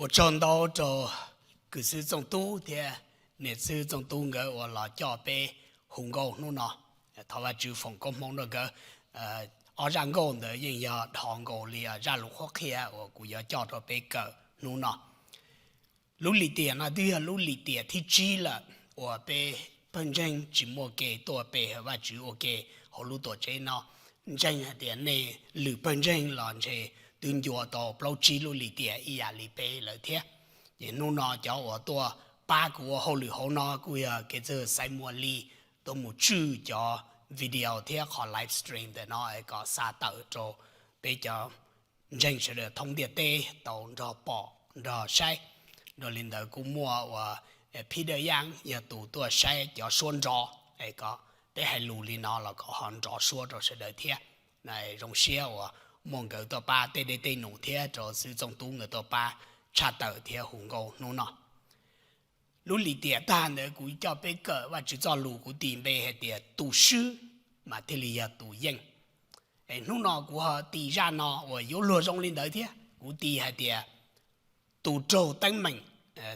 Ua tsaug ntau rau kwv xwb Txooj Tub thiab niam xwb Txooj Tub nkawd uas los coj peb hu nkauj hnub no. Thov Vajtswv foom koob hmoov rau nkawd. Ob zaj nkauj ntawd yeej yog dhos nkaus li zaj lus qhuab qhia uas kuv yuav coj rau peb kawm hnub no. Lub lim tiam no twb yog lub lim tiam thib tsib lawm uas peb pawg ntseeg tsis muaj kev tuaj pe hawm Vajtswv ua ke hauv lub tuam tsev no. Ntseeg hais tias nej lwm pawg ntseeg los ntshe twb ncua tau plaub tsib lub lim tiam ib yam li peb lawm thiab. Ces hnub no cov uas tuaj pab kuv ua hauj lwm hauv no kuj yog kev txwj Xaiv Muas Lis tuaj mus tswj cov video thiab qhov live stream ntawm no es kom xa tawm rau peb cov ntseeg sawv daws thoob ntiaj teb tau nrog pom nrog saib. Dua li ntawd kuj muaj uas Peter Yang yog tus tuaj saib cov suab nrov es kom peb hais lus li no los kom ho nrov suab rau sawv daws thiab. Zoo siab uas muaj nkawd tuaj pab tej dej tej num thiab rau xwb Txooj Tub nkawd tuaj pab tshaj tawm thiab hu nkauj hnub no. Lub lim tiam tag ntawd kuv coj peb kawm Vajtswv txoj lus kuv tis npe hais tias tus swb mas thiaj li yog tus yeej. Es hnub no kuv ho tis zaj no uas yuav luag zoo li ntawd thiab, kuv tis hais tias tus raug teeb meem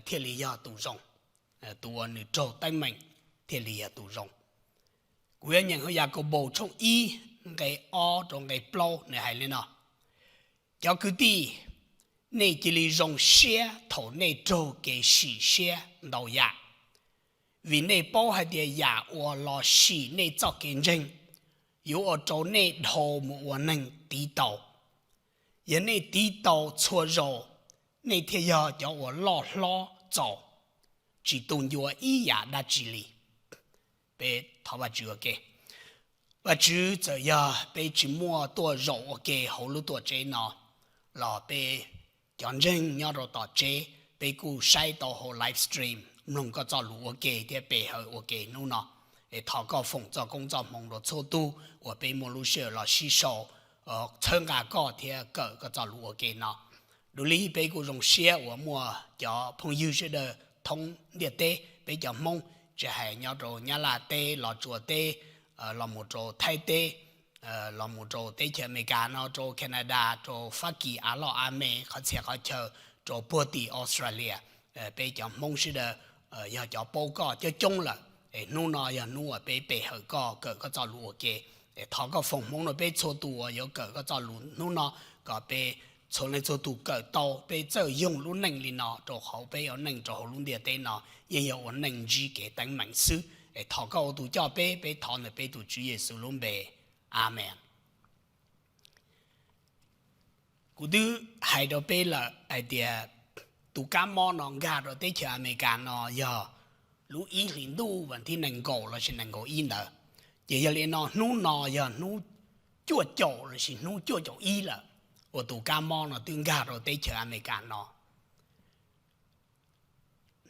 thiaj li yog tus zoo. Tus uas nws raug teeb meem thiaj li yog tus zoo. Kuv yuav nyeem hauv Yakaunpaus tshooj ib nqe ob rau nqe plaub, nws hais li no: Cov kwv tij, nej cia li zoo siab thaum nej raug kev sim siab ntau yam, vim nej paub hais tias yam uas los sim nej txoj kev ntseeg yuav ua rau nej dhau mus ua neeg tiv taus. Yog nej tiv taus txhua zaus, nej thiaj yog cov uas loj hlob txaus, tsis tu ncua ib yam dab tsi li. Peb thov Vajtswv ua ke. Vajtswv, txawm yog peb tsis muaj tuaj zaum ua ke hauv lub tuam tsev no los peb cov ntseeg nyob rau tom tsev, peb kuj saib tau hauv live stream, mloog koj txoj lus ua ke thiab pe hawm ua ke hnub no. Es thov koj foom txoj koob txoj hmoov rau txhua tus uas peb muaj lub sij hawm los sib sau txhawb nqa koj thiab kawm koj txoj lus ua ke no. Dua li peb kuj zoo siab uas muaj cov phooj ywg sawv daws thoob ntiaj teb, peb cov Hmoob, tsis hais nyob rau Nyab Laj teb, Los Tsuas teb, los mus rau Thaib teb, los mus rau teb chaws Amelikas no, rau Canada, rau Fab Kis, av loj av me, qhov txhia qhov chaw, rau puag tim Australia. Peb cov Hmoob sawv daws yog cov paub koj coob coob lawm, es hnub no yog hnub uas peb pe hawm koj, kawm koj txoj lus ua ke. Es thov koj foom hmoov rau peb txhua tus uas yuav kawm koj txoj lus hnub no, kom peb txhua leej txhua tus kawm tau, peb txawj yoog lub neej li no, rau qhov peb ua neej rau hauv lub ntiaj teb no yeej yog ua neej ntsib kev teeb meem xwb. Es thov koj ua tus coj peb, peb thov ntawm peb tus Tswv Yexus lub npe. Amees. Kuv twb hais rau peb lawm hais tias tus kab mob no nkag rau teb chaws Amelikas no yog lub ib hlis ntuj vas thib nees nkaum lossis nees nkaum ib ntawd. Ces yog li no hnub no yog hnub cuaj caum lossis hnub cuaj caum ib lawm uas tus kab mob no twb nkag rau teb chaws Amelikas no.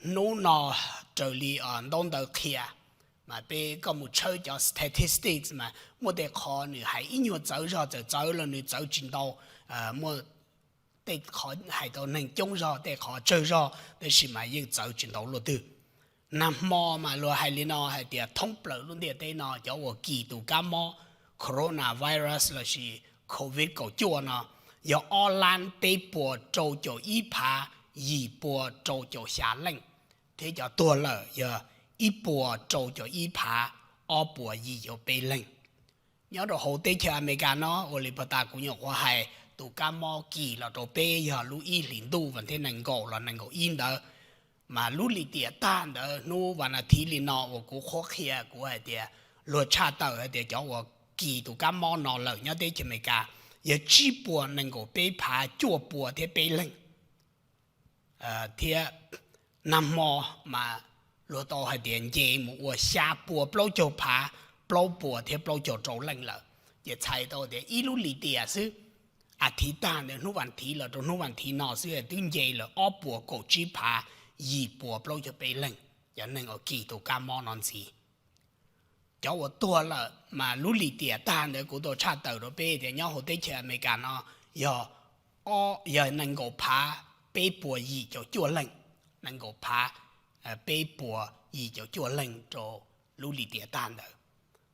Hnub no raws li ntaub ntawv qhia, mas peb koj mus tshawb cov statistics mas muaj tej qhov nws hais ib nyuag txawv zog, txawm txawv los nws txawv tsis ntau, muaj tej qhov hais tau neeg coob zog, tej qhov tsawg zog, tab sis mas yeej txawv tsis ntau luaj twg. Nag hmo mas luag hais li no hais tias thoob plaws lub ntiaj teb no cov uas kis tus kab mob coronavirus lossis covid kaum cuaj no yog ob lab peb puas rau caum ib phav yim pua rau caum xya leej, thiab cov tuag lawm yog ib puas rau caum ib phav ob puas yim caum peb leeg. Nyob rau hauv teb chaws Amelikas no ua li pas tas kuv nyuam qhuav hais, tus kab mob kis los rau peb yog lub ib hlis ntuj vas thib nees nkaum los nees nkaum ib ntawd. Mas lub lim tiam tag ntawd hnub vas nas thiv li no uas kuv qhuab qhia kuv hais tias luag tshaj tawm hais tias cov uas kis tus kab mob no lawm nyob teb chaws Amelikas yog tsib puas nees nkaum peb phav cuaj pua thiab peb leeg. Thiab nag hmo mas luag tau hais tias nce mus ua xya pua plaub caug phav plaub puas thiab plaub caug rau leej lawm. Ces txhais tau tias ib lub lim tiam xwb, as thiv tag ntawd hnub vas thiv los rau hnub vas thiv no xwb twb nce lawm ob puas kaum tsib phav yim puas plaub caug peb leeg cov neeg uas kis tus kab mob no ntxiv. Cov uas tuag lawm mas lub lim tiam tag ntawd kuv tau tshaj tawm rau peb tias nyob hauv teb chaws Amelikas no yog, yog nees nkaum phav peb puas yim caum cuaj leeg, nees nkaum phav peb puas yim caum cuaj leeg rau lub lim tiam tag ntawd.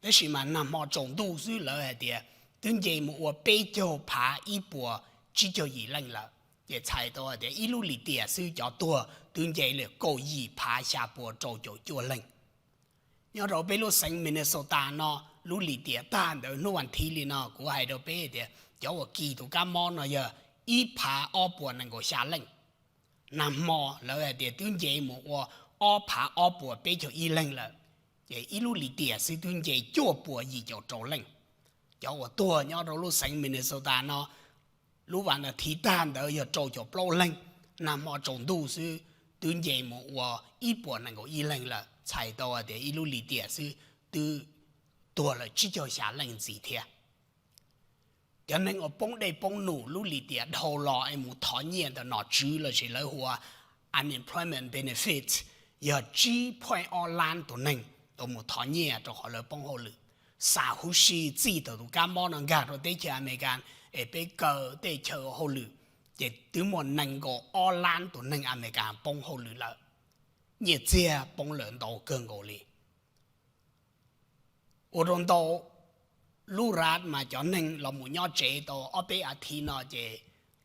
Tab sis mas nag hmo tsaus ntuj xwb lawv hais tias twb nce mus ua peb caug phav ib puas tsib caug yim leej lawm. Ces txhais tau tias ib lub lim tiam xwb cov tuag twb nce li kaum yim phav xya puas rau caum cuaj leeg. Nyob rau peb lub xeev Minnesota no, lub lim tiam tag ntawd hnub vas thiv li no kuv hais rau peb tias cov uas kis tus kab mob no yog ib phav ob puas nees nkaum xya leej. Nag hmo lawv hais tias twb nce mus ua ob phav ob puas peb caug ib leeg lawm. Ces ib lub lim tiam xwb twb nce cuaj puas yim caum rau leej. Cov uas tuag nyob rau lub xeev Minnesota no, lub vas thiv tag ntawd yog rau caum plaub leeg. Nag hmo tsaus ntuj xwb twb nce mus ua ib puas nees nkaum ib leeg lawm, txhais tau tias ib lub lim tiam xwb twb tuag lawm tsib caug xya leej ntxiv thiab. Cov neeg uas poob dej poob num lub lim tiam dhau los es mus thov nyiaj ntawm nom tswv lossis lawv hu ua unemployment benefits yog tsib point ob lab tus neeg uas mus thov nyiaj rau qhov lawv poob hauj lwm. Xam huv si txij thaum tus kab mob no nkag rau teb chaws Amelikas es peb kaw tej chaw ua hauj lwm, ces twb muaj nees nkaum ob lab tus neeg Amelikas poob hauj lwm lawm. Nyiaj txiag poob lawm ntau kawg nkaus li. Ua rau ntau lub ras mas cov neeg los mus nyob tsev tau ob peb as thiv no ces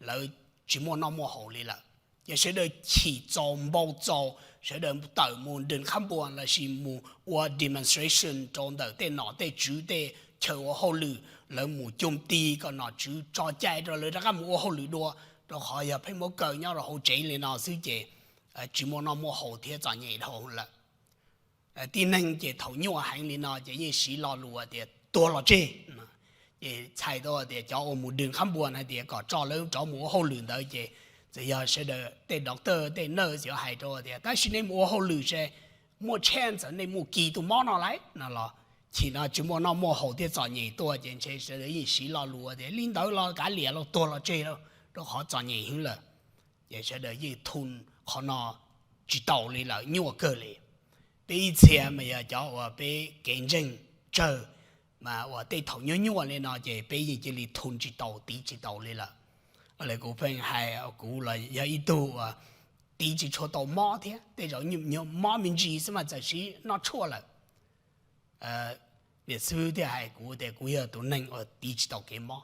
lawv tsis muaj noj muaj haus li lawm. Ces sawv daws chim txaus npau txaus, sawv daws tawm mus dwm qhab npuas lossis mus ua demonstration rau ntawm tej nom tej tswv tej chaw ua hauj lwm, lawv mus cug ti kom nom tswv tso cai rau lawv rov qab mus ua hauj lwm dua, rau qhov yog pheej muab kaw nyob rau hauv tsev li no xwb ces tsis muaj noj muaj haus thiab txom nyem dhau lawm. Tib neeg ces thaum nyuaj heev li no ces yeej siv lo lus tias tuag los tseg. Ces txhais tau tias cov uas mus dwm qhab npuas hais tias kom tso lawv rov mus ua hauj lwm ntawd ces txawm yog sawv daws tej doctor tej nurse yuav hais rau tias tab sis nej mus ua hauj lwm se muaj chance nej mus kis tus mob no lawm no los, chim no tsis muaj noj muaj haus thiab txom nyem tuaj ces ntshe sawv daws yeej siv lo lus tias li ntawd los kav liam los tuag los tseg, rau qhov txom nyem heev lawm. Ces sawv daws yeej thun qhov no tsis taus li lawm, nyuaj kawg li. Peb ib txhia mas yog cov uas peb kev ntseeg tsawg, mas uas tej thaum nyuaj nyuaj li no ces peb yeej cia li thun tsis taus, tiv tsis taus li lawm. Kuv pheej hais kuv los yog ib tug uas tiv tsis tshua tau mob thiab, tej zaum mob me ntsis xwb mas txawm siv noj tshuaj lawm. Niam xib hwb thiaj hais kuv tias kuv yog tus neeg uas tiv tsis tau kev mob.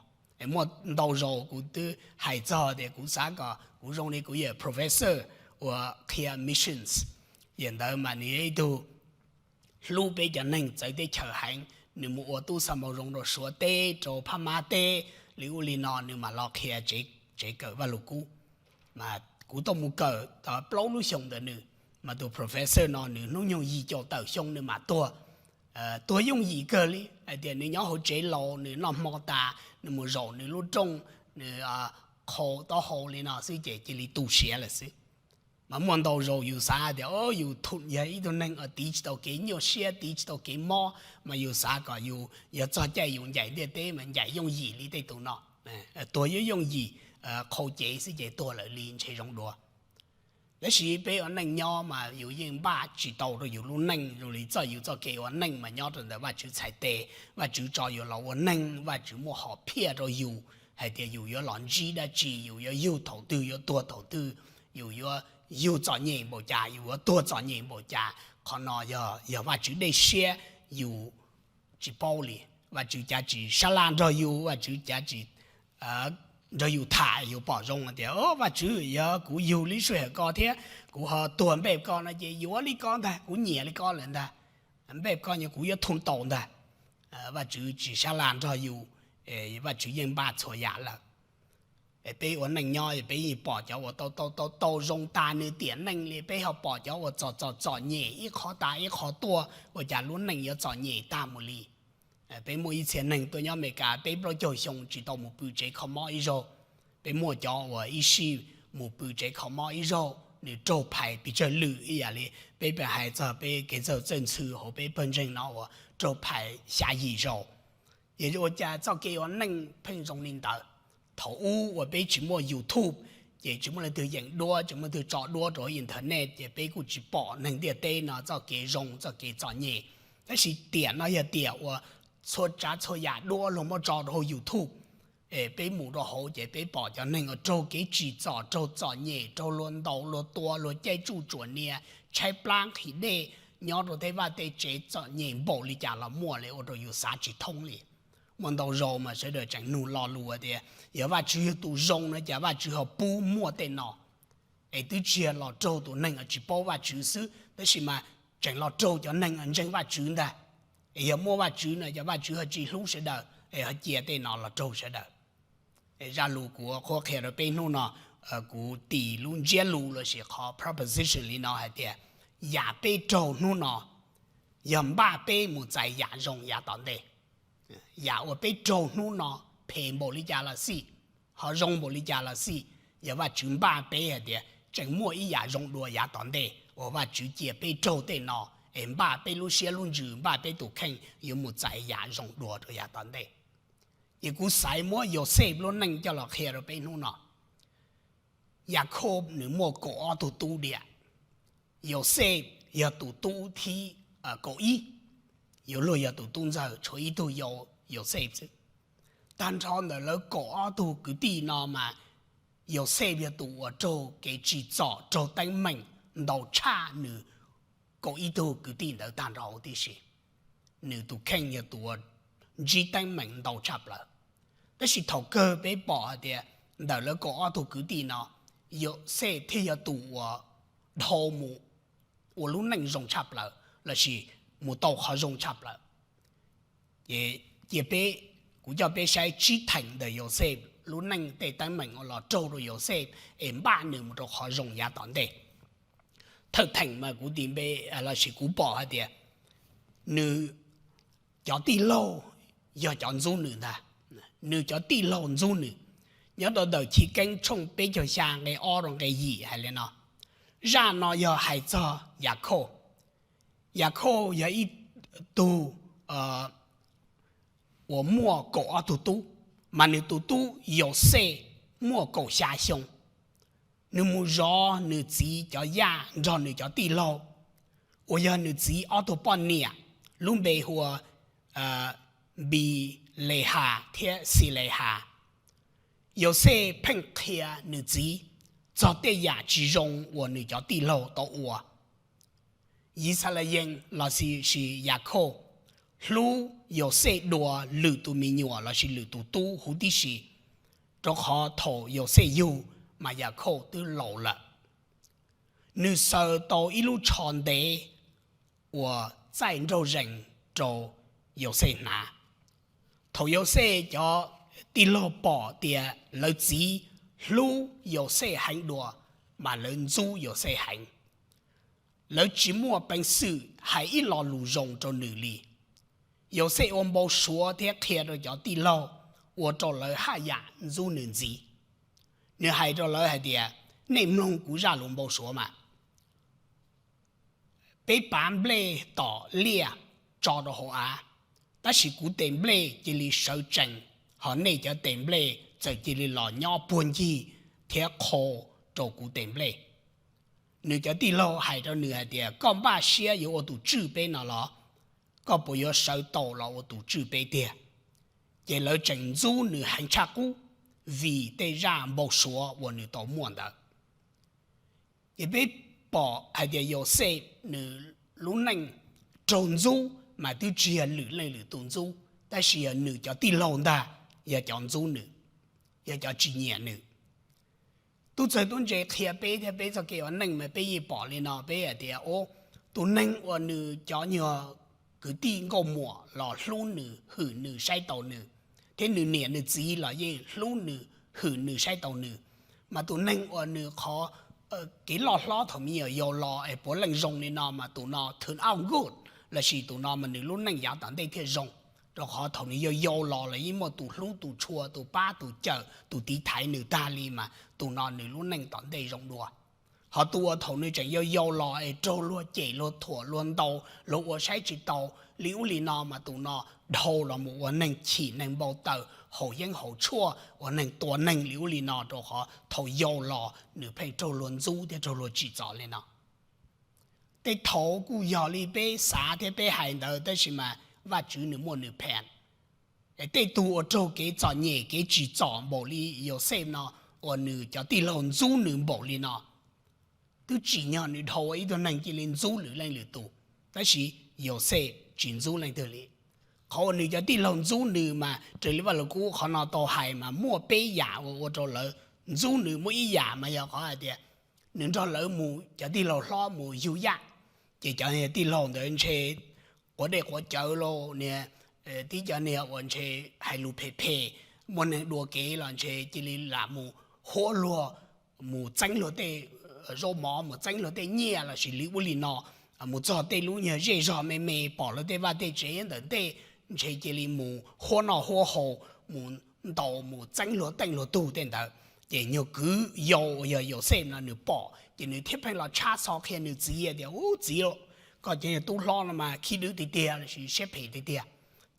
Muaj ntau zaus kuv twb hais txog tias kuv xav kom kuv zoo li kuv yawm professor uas qhia missions. Yawm ntawd mas nws yog ib tug hlub peb cov neeg txawv teb chaws heev, nws mus ua tub xa moo zoo rau Suav teb, rau Phab Mab teb li ub li no, nws mam los qhia tsev kawm Vaj Lug Kub. Mas kuv tau mus kawm tau plaub lub xyoo ntawm nws, mas tus professor no nws hnub nyoog yim caum tawm xyoo nws mam tuag. Tuag yooj yim kawg li, hais tias nws nyob hauv tsev laus, nws noj hmo tas nws mus zaum nws lub rooj, nws qhau taub hau li no xwb ces cia li tu siav lawm xwb. Mas muaj ntau zaus yus xav tias yus yog ib tug neeg uas tiv tsis tau kev nyuaj siab, tiv tsis tau kev mob, mas yus xav kom yus yog txog caij yus ncaim ntiaj teb mas ncaim yooj yim li tej tus no, tuag yooj yooj yim, qhau cev xwb ces tuag lawm li ntshe zoo dua. Tab sis peb ua neej nyob mas yus yeej npaj tsis tau rau yus lub neej zoo li txoj yus txoj kev ua neej mas nyob rau ntawm Vajtswv txhais tes. Vajtswv tso yus los ua neeg, Vajtswv muaj hom phiaj rau yus hais tias yus yuav los ntsib dab tsi, yus yuav yug thaum twg, yuav tuag thaum twg, yus yuav yug txom nyem npaum cas, yus yuav tuag txom nyem npaum cas. Qhov no yog Vajtswv dej siab, yus tsis paub li. Vajtswv cav tsis sab laj nrog yus, Vajtswv cav tsis nrog yus tham, yus pom zoo tias Vajtswv, yog kuv yug li sij hawm ko thiab kuv ho tuag npej ko no ces yuav li ko ntag, kuv nyiam li ko lawm ntag, npej ko kuv yuav thum taus ntag. Vajtswv tsis sab laj nrog yus, Vajtswv yeej npaj txhua yam lawm. Peb ua neej nyob peb yeej pom cov uas tau tau tau tau zoo tas nws tiam neej li, peb ho pom cov uas txom txom txom nyem ib qho tas ib qho tuaj, ua cas lub neej yuav txom nyem tag mus li. Peb muaj ib txhia neeg tuaj nyob Amelikas peb plaub caug xyoo tsis tau mus pw tsev kho mob ib zaug. Peb muaj cov uas ib sij mus pw tsev kho mob ib zaug, nws raug phais pes tsawg lwm ib yam li peb pheej hais txog peb kev txawj txawj ntxhw hauv peb pawg ntseeg no uas raug phais xya yim zaus. Yog ua cas txoj kev ua neej pheej zoo li ntawd? Thaum ub uas peb tsis muaj YouTube, ces tsis muaj leej twg yeem duab, tsis muaj leej twg tso duab rau internet, ces peb kuj tsis pom neeg ntiaj teb no txoj kev zoo txoj kev txom nyem. Tab sis tiam no yog tiam uas txhua tsav txhua yam duab luag muab tso rau hauv YouTube. Es peb mus rau hauv ces peb pom cov neeg uas raug kev tsim txom, raug txom nyem, raug luag ntaus luag tua, luag caij tsuj tsuam nias, tshaib plab nqhis dej, nyob rau tej vaj tej tsev txom nyem npaum li cas los muaj li, ua rau yus xav tsis thoob li. Muaj ntau zaus mas sawv daws tseem nug lo lus tias yog Vajtswv yog tus zoo no cas Vajtswv ho pub muaj tej no. Es twb tsis yog los raug tus neeg uas tsis paub Vajtswv xwb, tab sis mas tseem los raug cov neeg uas ntseeg Vajtswv ntag. Es yog muaj Vajtswv no cas Vajtswv ho tsis hlub sawv daws es ho cia tej no los raug sawv daws. Zaj lus kuv qhuab qhia rau peb hnub no, kuv tis lub ntsiab lus lossis qhov proposition li no hais tias, yam peb raug hnub no yog npaj peb mus txais yam zoo yav tom ntej. Yam uas peb raug hnub no phem npaum li cas los xij, ho zoo npaum li cas los xij, yog Vajtswv npaj peb hais tias tseem muaj ib yam zoo dua yav tom ntej uas Vajtswv cia peb raug tej no, es npaj peb lub siab lub ntsws, npaj peb tus kheej yuav mus txais yam zoo dua rau yav tom ntej. Ces kuv xaiv muab Yauxej lub neej coj los qhia rau peb hnub no. Yakhauj nws muaj kaum ob tug tub diam. Yauxej yog tus tub thib kaum ib, yuav luag yog tus tub ntxawg, tshuav ib tug yau Yauxej xwb. Tag nrho ntawm lawv kaum ob tug kwv tij no mas Yauxej yog tus uas raug kev tsim txom raug teeb meem ntau tshaj nws kaum ib tug kwv tij ntawd tag nrho huv tib si. Nws tus kheej yog tus uas ntsib teeb meem ntau tshaj plaws. Tab sis thaum kawg peb pom hais tias ntawm lawv kaum ob tug kwv tij no, Yauxej thiaj yog tus uas dhau mus ua lub neej zoo tshaj plaws lossis mus tau qhov zoo tshaj plaws. Ces cia peb, kuv coj peb saib tsib theem ntawm Yauxej lub neej tej teeb meem uas los raug rau Yauxej es npaj nws mus rau qhov zoo yav tom ntej. Thawj theem mas kuv tis npe, lossis kuv pom hais tias nws cov tij laug yog cov ntxub nws ntag. Nws cov tij laug ntxub nws. Nyob rau ntawm Chiv Keeb tshooj peb caug xya nqe ob rau nqe yim hais li no. Zaj no yog hais txog Yakhauj. Yakhauj yog ib tug uas muaj kaum ob tug tub, mas nws tus tub Yauxej muaj kaum xya xyoo. Nws mus zov nws txiv cov yaj nrog nws cov tij laug, uas yog nws txiv ob tug poj niam, lub npe hu ua Npilehas thiab Xilehas. Yauxej pheej qhia nws txiv txog tej yam tsis zoo uas nws cov tij laug tau ua. Yixalayees lossis Yakhauj hlub Yauxej dua lwm tus me nyuam lossis lwm tus tub huv tib si, rau qhov thaum Yauxej yug mas Yakhauj twb laus lawm. Nws xaws tau ib lub tsho ntev uas txaij nraug zees rau Yauxej hnav. Thaum Yauxej cov tij laug pom tias lawv txiv hlub Yauxej heev dua, mas lawv ntxub Yauxej heev. Lawv tsis muaj peev xwm hais ib lo lus zoo rau nws li. Yauxej ua npau suav thiab qhia rau cov tij laug, ua rau lawv haj yam ntxub nws ntxiv. Nws hais rau lawv hais tias, nej mloog kuv zaj lus npau suav mas, peb pav nplej tom liaj tso rau hauv av, tab sis kuv tes nplej cia li sawv tsees, ho nej cov tes nplej txawm cia li los nyob puag ncig thiab qho rau kuv tes nplej. Nws cov tij laug hais rau nws hais tias, koj npaj siab yuav ua tus tswj peb no los? Koj puas yuav sawv tau los ua tus tswj peb tiag? Ces lawv tseem ntxub nws heev tshaj qub vim tej zaj npau suav uas nws tau muaj ntawd. Ces peb pom hais tias Yauxej nws lub neej raug ntxub mas twb tsis yog lwm leej lwm tus ntxub, tab sis yog nws cov tij laug ntag yog cov ntxub nws, yog cov tsis nyiam nws. Tub txawg tub ntse qhia peb thiab peb txoj kev ua neej mas peb yeej pom li no, peb hais tias, o, tus neeg uas nws cov nyuag kwv tij nkauj muam los hlub nws, hwm nws, saib taus nws, thiab nws niam nws txiv los yeej hlub nws, hwm nws, saib taus nws, mas tus neeg uas nws qhov kev loj hlob thaum me nyuam yaus los es puav leej zoo li no mas tus no turn out good, lossis tus no mas nws lub neej yav tom ntej thiaj zoo. Rau qhov thaum nws yau yau los los yeej muaj tus hlub tus tshua, tus pab tus cawm, tus tiv thaiv nws tag li mas tus no nws lub neej tom ntej zoo dua. Ho tus uas thaum nws tseem yau yau los es raug luag cem luag thuam luag ntaus, luag ua saib tsis taus li ub li no mas tus no dhau los mus ua neeg chim neeg npau taws, haus yeeb haus tshuaj, ua neeg tua neeg li ub li no, rau qhov thaum yau los nws pheej raug luag ntxub thiab raug luag tsim txom li no. Tej thaum kuj yog li peb xav thiab peb hais ntawd, tab sis mas Vajtswv nws muaj nws phees. Tej tug uas raug kev txom nyem kev tsim txom npaum li Yauxej no, uas nws cov tij laug ntxub nws npaum li no, twb tsim nyog nws dhau ua ib tug neeg cia li ntxub lwm leej lwm tus, tab sis Yauxej tsis ntxub leej twg li. Qhov uas nws cov tij laug ntxub nws mas raws li Vaj Lug Kub qhov no tau hais mas muaj peb yam uas ua rau lawv ntxub nws. Muaj ib yam mas yog qhov hais tias nws nrog lawv mus, cov tij laug hlob mus yug yaj, ces cov tij laug ntawd ntshe quav dej quav cawv los niag, tib cov niag uas ntshe hais lus phem phem, muaj neeg dua kev los ntshe cia li lam mus huab luag, mus txeeb luag tej zaub mov, mus txeeb luag tej nyiaj lossis li ub li no, mus txog tej lub nyuag zej zog me me, pom luag tej vaj tej tsev ntawm ntej, ntshe cia li mus huab noj huab haus, mus ntaus mus txeeb luag teej luag tug tej ntawd. Ces nyuag kwv yau uas yog Yauxej no nws pom ces nws thiaj pheej los tshab xo qhia nws txiv tias, Ub txiv, koj cov niag tub hlob no mas khib dwb tiag tiag lossis siab phem tiag tiag.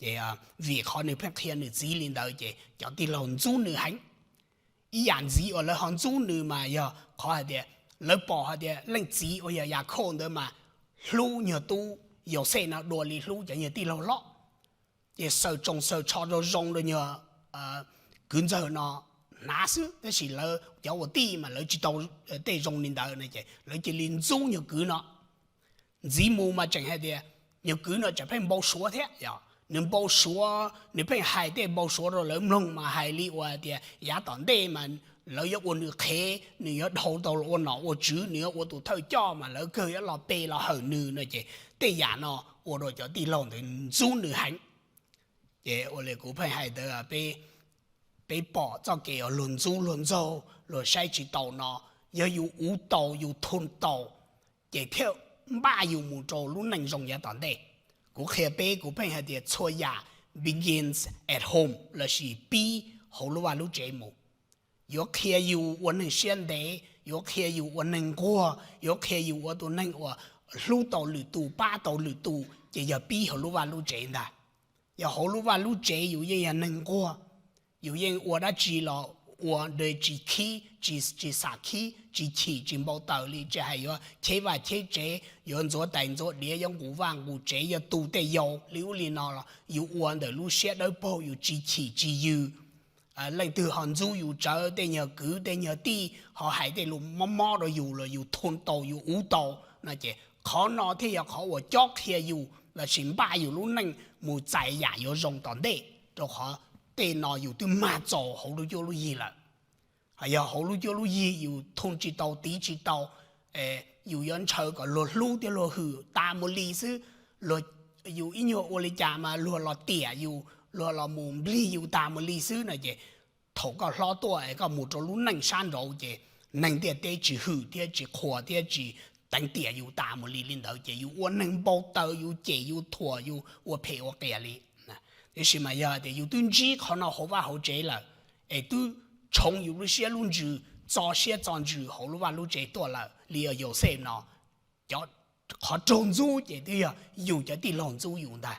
Ces vim qhov nws pheej qhia nws txiv li ntawd ces cov tij laug ntxub nws heev. Ib yam ntxiv uas lawv ho ntxub nws mas yog qhov hais tias lawv pom hais tias leej txiv uas yog Yakhauj ntawd mas hlub nyuag tub Yauxej no dua li hlub cov nyuag tij laug hlob. Ces xaws tsoos xaws tsho rau zoo rau nyuag kwv ntxawg no hnav xwb, tab sis lawv cov ua tij mas lawv tsis tau tej zoo li ntawd no ces lawv cia li ntxub nyuag kwv no. Ntxiv mus mas tseem hais tias nyuag kwv no tseem pheej npau suav thiab, nws npau suav, nws pheej hais tej npau suav rau lawv mloog mas hais li uas tias yav tom ntej mas lawv yuav ua nws qhev, nws yuav dhau tau los ua nom ua tswv, nws yuav ua tus thawj coj mas lawv kawg yuav los pe los hawm nws no ces tej yam no ua rau cov tij laug ntawd ntxub nws heev. Ces ua li kuv pheej hais ntawd, peb pom txoj kev uas luag ntxub luag ntxaug luag saib tsis taus no, yog yus uv taus yus thoo taus ces thiaj npaj yus mus rau lub neej zoo yav tom ntej. Kuv qhia peb, kuv pheej hais tias txhua yam begins at home lossis pib hauv lub vaj lub tsev mus. Yuav qhia yus ua neeg siab ntev, yuav qhia yus ua neeg nquag, yuav qhia yus ua tus neeg uas hlub tau lwm tus pab tau lwm tus ces yog pib hauv lub vaj lub tsev ntag. Yog hauv lub vaj lub tsev yus yeej yog neeg nquag, yus yeej ua dab tsi los ua tsis khib, tsis xam khib, tsis chim tsis npau taws li, tsis hais yuav cheb vaj cheb tsev, yuav ntxuav tais ntxuav diav, yuav nqus vaj nqus tsev, yuav tu tej yau li ub li no los yus ua ntawm lub siab dawb paug, yus tsis chim tsis yws. Leej twg ho ntxub yus tsawv, tej nyuag kwv tej nyuag tij ho hais tej lus mob mob rau yus los yus thoo taus yus uv taus no ces qhov no thiaj yog qhov uas cob qhia yus lossis npaj yus lub neej mus txais yam yuav zoo tom ntej, rau qhov tej no yus twb mag txaus hauv lub cuab lub yig lawm. Ho yog hauv lub cuab lub yig yus thoo tsis tau tiv tsis tau, yus yuav ntshaw kom luag hlub thiab luag hwm tas mus li xwb, yus ib nyuag ua li cas mas luag los tiam yus, luag los mus nplig yus tas mus li xwb no ces thaum koj hlob tuaj es koj mus rau lub neej sab nraud ces neeg ntiaj teb tsis hwm thiab tsis qhuas thiab tsis teev tiam yus tas mus li li ntawd ces yus ua neeg npau taws, yus cem yus thuam, yus ua phem ua qias li. Tiam sis mas yog tias yus twb ntsib qhov no hauv vaj hauv tsev lawm, es twb tshoov yus lub siab lub ntsws, txo siab txo ntsws hauv lub vaj lub tsev tuaj lawm li Yauxej no, qhov raug ntxub ces twb yog yus cov tij laug ntxub yus ntag.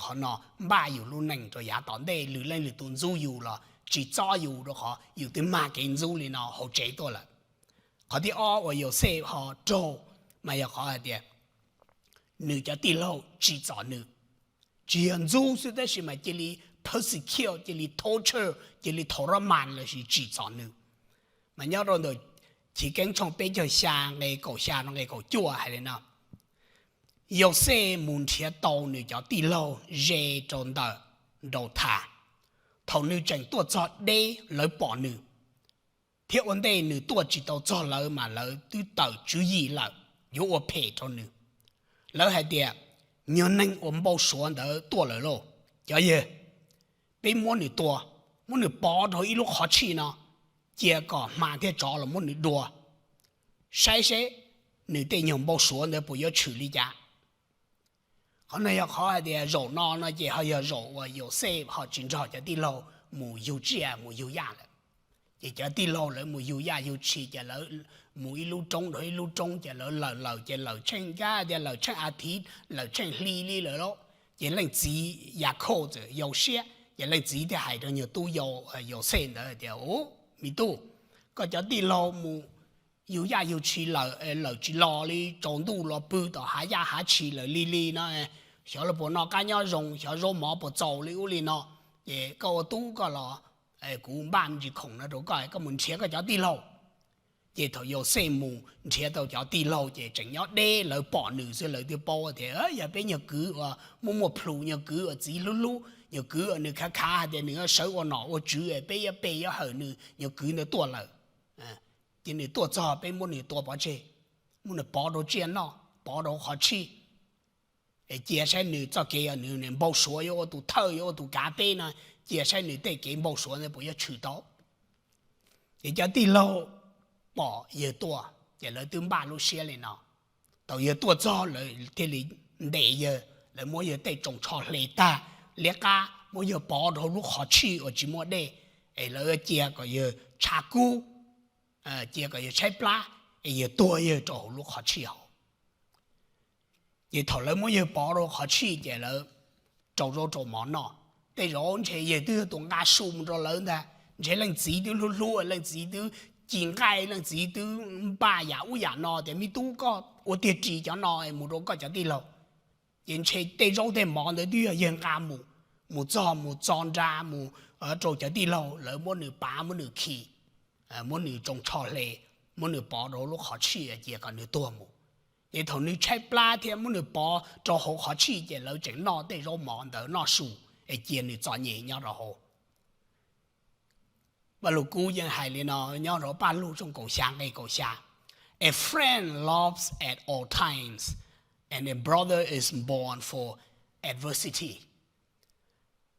Qhov no npaj yus lub neej rau yav tom ntej, lwm leej lwm tus ntxub yus los tsis txob yus, rau qhov yus twb mag kev ntxub li no hauv tsev tuaj lawm. Qhov thib ob uas Yauxej ho raug mas yog qhov hais tias nws cov tij laug tsim txom nws. Tsis yog ntxub xwb tab sis mas cia li persecute, cia li torture, cia li thaum rab mas lossis tsim txom nws. Mas nyob rau ntawm Chiv Keeb tshooj peb caug xya nqe kaum xya rau nqe kaum cuaj hais li no: Yauxej mus nrhiav tau nws cov tij laug ze rau ntawm nraus thas. Thaum nws tseem tuaj txog deb lawv pom nws, thiab ua ntej nws tuaj tsis tau txog lawv mas lawv twb tawm tswv yim lawm yuav ua phem rau nws. Lawv hais tias, Nyuag neeg uas npau suav ntawd tuaj lawm lauj. Cov yawg, peb muab nws tua, muab nws pov rau ib lub qhov tshij no, cia kom hma thiab tsov los muab nws dua, saib seb nws tej nyuag npau suav ntawd puas yuav tshwm li cas. Qhov no yog qhov hais tias zaum no no ces ho yog zaum uas Yauxej ho tsis nrog cov tij laug mus yug tsiaj mus yug yaj lawm. Ces cov tij laug lawv mus yug yaj yug tshis ces lawv mus ib lub roob rau ib lub roob ces lawv lawm lawm ces lawm tsheej kab tias lawm tsheej a thiv lawm tsheej hli li lawm lauj. Ces leej txiv Yakhauj txawm yau siab ces leej txiv thiaj hais rau nyuag tub yau Yauxej ntawd tias, Ub, me tub, koj cov tij laug mus yug yaj yug tshis lawm, lawm tsis los li, tsaus ntuj los pw tom hav yaj hav tshis lawm li li no, xyov lawv puas noj qab nyob zoo, xyov zaub mov puas txaus li ub li no. Ces koj ua tub koj los, kuv npaj me ntsis khoom no rau koj, koj mus nrhiav koj cov tij laug. Ces thaum Yauxej mus nrhiav tau cov tij laug ces tseem nyob deb, lawv pom nws xwb lawv twb paub tias yog peb nyuag kwv uas muaj muaj plhus, nyuag kwv uas txiv hlub hlub, nyuag kwv uas nws khav khav hais tias nws yuav sawv ua nom ua tswv, peb yuav pe yuav hawm nws, nyuag kwv ntawd tuaj lawm. Ces nws tuaj txog peb muab nws tua pov tseg, muab nws pov rau tsiaj noj, pov rau qhov tshij. Es cia saib nws txoj kev, yog nws npau suav yuav ua tus thawj, yuav ua tus kav peb no, cia saib nws tej kev npau suav ntawd puas yuav tshwm tau. Ces cov tij laug pom yawg tuaj ces lawv twb npaj lub siab li no. Thaum yawg tuaj txog lawv thiaj li ntes yawg, lawv muab yawg tej tsoos tsho hle tag liab qab, muab yawg pov rau hauv lub qhov tshij uas tsis muaj dej, es lawv cia kom yawg tshav kub, cia kom yawg tshaib plab, es yawg tuag yawg rau hauv lub qhov tshij hauv. Ces thaum lawv muab yawg pov rau qhov tshij ces lawv rau zaub rau mov noj. Tej zaum ntshe yawg twb yog tus nqa su mus rau lawv ntag, ntshe leej txiv twb hlub hlub, leej txiv twb ci nqaij, leej txiv twb npaj yam ub yam no tias me tub, koj ua tiag ris cov no mus rau koj cov tij laug. Ces ntshe tej zaub tej mov ntawd twb yog yawg nqa mus, mus txog mus txo nra mus rau cov tij laug, lawv muab nws pav, muab nws khi, muab nws tsoos tsho hle, muab nws pov rau lub qhov tshij cia kom nws tuag mus. Ces thaum nws tshaib plab thiab muab nws pov rau hauv qhov tshij ces lawv tseem noj tej zaub mov ntawd noj su, es cia nws txom nyem nyob rau hauv. Vaj Lug Kub yeej hais li no nyob rau Paj Lug tshooj kaum xya nqe kaum xya: A friend loves at all times, and a brother is born for adversity.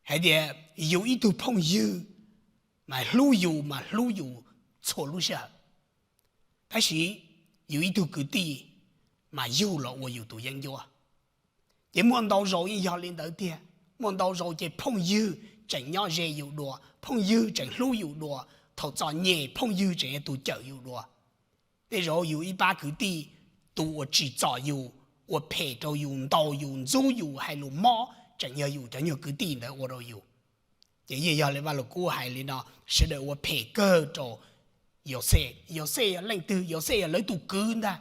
Hais tias yus ib tug phooj ywg mas hlub yus, mas hlub yus txhua lub sij hawm, tab sis yus ib tug kwv tij mas yug los ua yus tus yeeb ncuab. Ces muaj ntau zaus yeej yog li ntawd tiag, muaj ntau zaus ces phooj ywg tseem nyob ze yus dua, phooj ywg tseem hlub yus dua, thaum txom nyem phooj ywg tseem yog tus cawm yus dua. Tej zaum yus ib pab kwv tij, tus uas tsim txom yus, ua phem rau yus, ntaus yus, ntxub yus, hais lus mob tseem yog yus cov nyuag kwv tij ntawd ua rau yus. Ces yeej yog li Vaj Lug Kub hais li no, sawv daws ua phem kawg rau Yauxej. Yauxej yog leej twg? Yauxej yog lawv tus kwv ntag.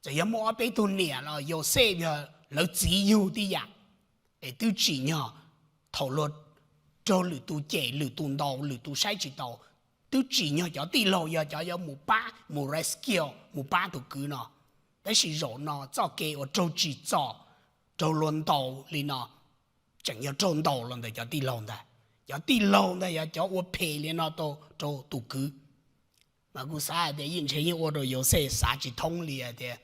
Txawm yog muaj ob peb tug niam los Yauxej yog lawv txiv yug tib yam. Es twb tsim nyog thaum luag raug lwm tus cem, lwm tus ntaus, lwm tus saib tsis taus, twb tsim nyog cov tij laug yog cov yuav mus pab, mus rescue, mus pab tus kwv no. Tab sis zaum no txoj kev uas raug tsim txom, raug luag ntaus li no tseem yog raug ntaus los ntawm cov tij laug ntag. Cov tij laug ntag yog cov ua phem li no rau tus kwv. Mas kuv xav hais tias yeej ntshe yeej ua rau Yauxej xav tsis thoob li hais tias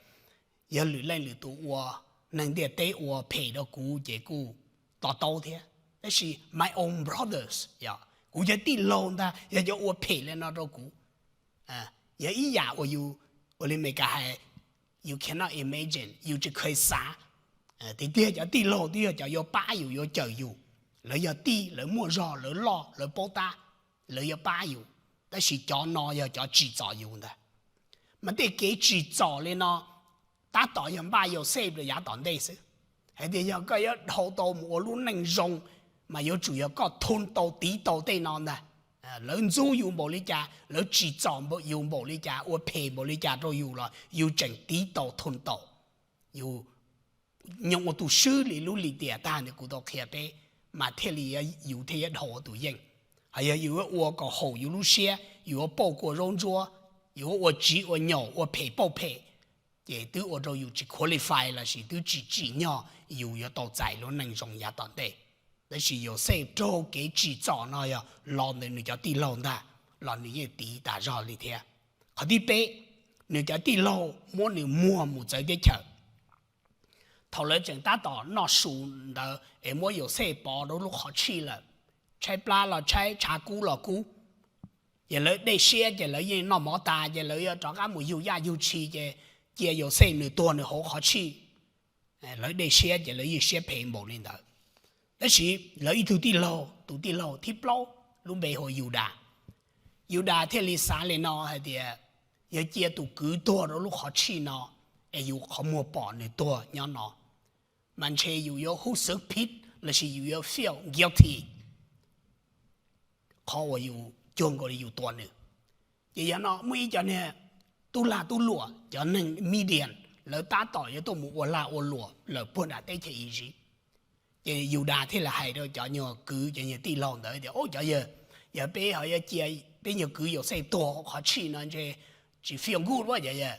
yog lwm leej lwm tus ua, neeg ntiaj teb ua phem rau kuv ces kuj to taub thiab, tab sis my own brothers, yog kuv cov tij laug ntag yog cov ua phem li no rau kuv. Yog ib yam uas yus, ua li Meskas hais, you cannot imagine, yus tsis kheev xav. Tiag tiag cov tij laug twb yog cov yuav pab yus, yuav cawm yus. Lawv yog tij, lawv muaj zog, lawv loj, lawv paub tab, lawv yuav pab yus. Tab sis cov no yog cov tsim txom yus ntag. Mas tej kev tsim txom li no tab tom yog npaj Yauxej rau yav tom ntej xwb. Hais tias yog koj yuav dhau tau mus ua lub neej zoo, mas yuav tsum yog koj thoo tau, tiv tau tej no ntag. Lawv ntxub yus npaum li cas, lawv tsim txom yus npaum li cas, ua phem npaum li cas rau yus los yus tseem tiv tau, thoo tau. Yus nyob ua tus swb li lub lim tiam tag ntawd kuv tau qhia peb, mas thiaj li yus thiaj yuav dhau tus yeej. Ho yog yus yuav ua kom haum yus lub siab, yus yuav pauj kua zaub ntsuab, yus yuav ua tsiv ua nyaum, ua phem pauj phem, ces twb ua rau yus tsis qualify lossis twb tsis tsim nyog yus yuav tau txais lub neej zoo yav tom ntej. Tab sis Yauxej raug kev tsim txom no yog los ntawm nws cov tij laug ntag, los nws yeej tiv tas zog li thiab. Qhov thib peb, nws cov tij laug muab nws muag mus txawv teb chaws. Thaum lawv tseem tab tom noj su ntawd es muab Yauxej pov rau lub qhov tshij lawm, tshaib plab los tshaib, tshav kub los kub, ces lawv dej siab ces lawv yeej noj mov tas ces lawv yuav rov qab mus yug yaj yug tshis ces cia Yauxej nws tuag nws hauv qhov tshij. Lawv dej siab ces lawv yeej siab phem npaum li ntawd. Tab sis lawv ib tug tij laug, tus tij laug thib plaub, lub npe hu ua Yudas. Yudas thiaj li xav li no hais tias, yog cia tus kwv tuag rau lub qhov tshij no, es yus qhov muag pom nws tuag nyob no, mas ntshe yus yuav hu xwv phiv lossis yus yuav feel guilty, qhov uas yus cuag nkaus li yus tua nws. Ces yog no muaj ib cov niag tub lag tub luam, cov neeg Midian, lawv tab tom yuav tuaj mus ua lag ua luam lawm puag nram teb chaws Iziv. Ces Yudas thiaj li hais rau cov nyuag kwv, cov nyuag tij laug ntawd tias, Ub, cov yawg, yog peb ho yuav cia peb nyuag kwv Yauxej tuag hauv qhov tshij no ntshe tsis feel good a.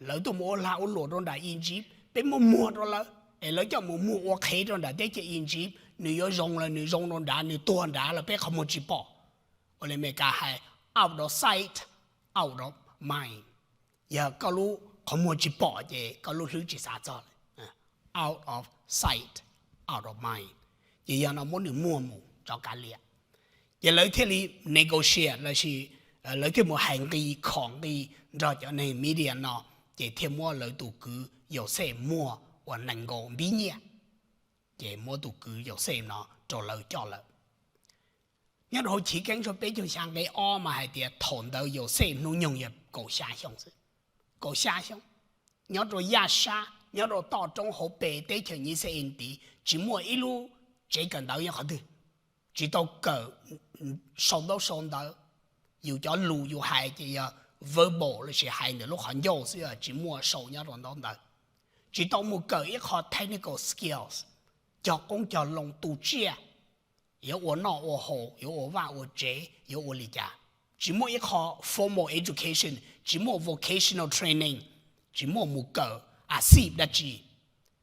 Lawv tuaj mus ua lag ua luam rau nram Egypt, peb muab muag rau lawv es lawv coj mus muag ua qhev rau nram teb chaws Egypt, nws yuav zoo los nws zoo rau nrad, nws tuag nrad los peb qhov muag tsis pom. Ua li Meskas hais, out of sight, out of mind. Yog koj lub qhov muag tsis pom ces koj lub hlwb tsis xav txog li. Out of sight, out of mind. Ces yog no muab nws muag mus tso kav liam. Ces lawv thiaj li negotiate lossis lawv thiaj mus hais nqi khom nqi nrog cov neeg Midian no, ces thiaj muab lawv tus kwv Yauxej muag ua nees nkaum npib nyiaj. Ces muab tus kwv Yauxej no rau lawv coj lawm. Nyob rau hauv Chiv Keeb tshooj peb caug xya nqe ob mas hais tias thaum ntawd Yauxej hnub nyoog yog kaum xya xyoo xwb. Kaum xya xyoo, nyob rau yaj sab, nyob rau toj roob hauv pes teb chaws Yixalayees tid, tsis muaj ib lub tsev kawm ntawv nyob qhov twg, tsis tau kawm sau ntaub sau ntawv. Yus cov lus yus hais ces yog verbal lossis hais ntawm lub qhov ncauj xwb, tsis muaj sau nyob rau ntaub ntawv. Tsis tau mus kawm ib qho technical skills, cog qoob cog loo, tu tsiaj, yuav ua noj ua haus, yuav ua vaj ua tsev, yuav ua li cas. Tsis muaj ib qho formal education, tsis muaj vocational training, tsis muaj mus kawm a xij dab tsi.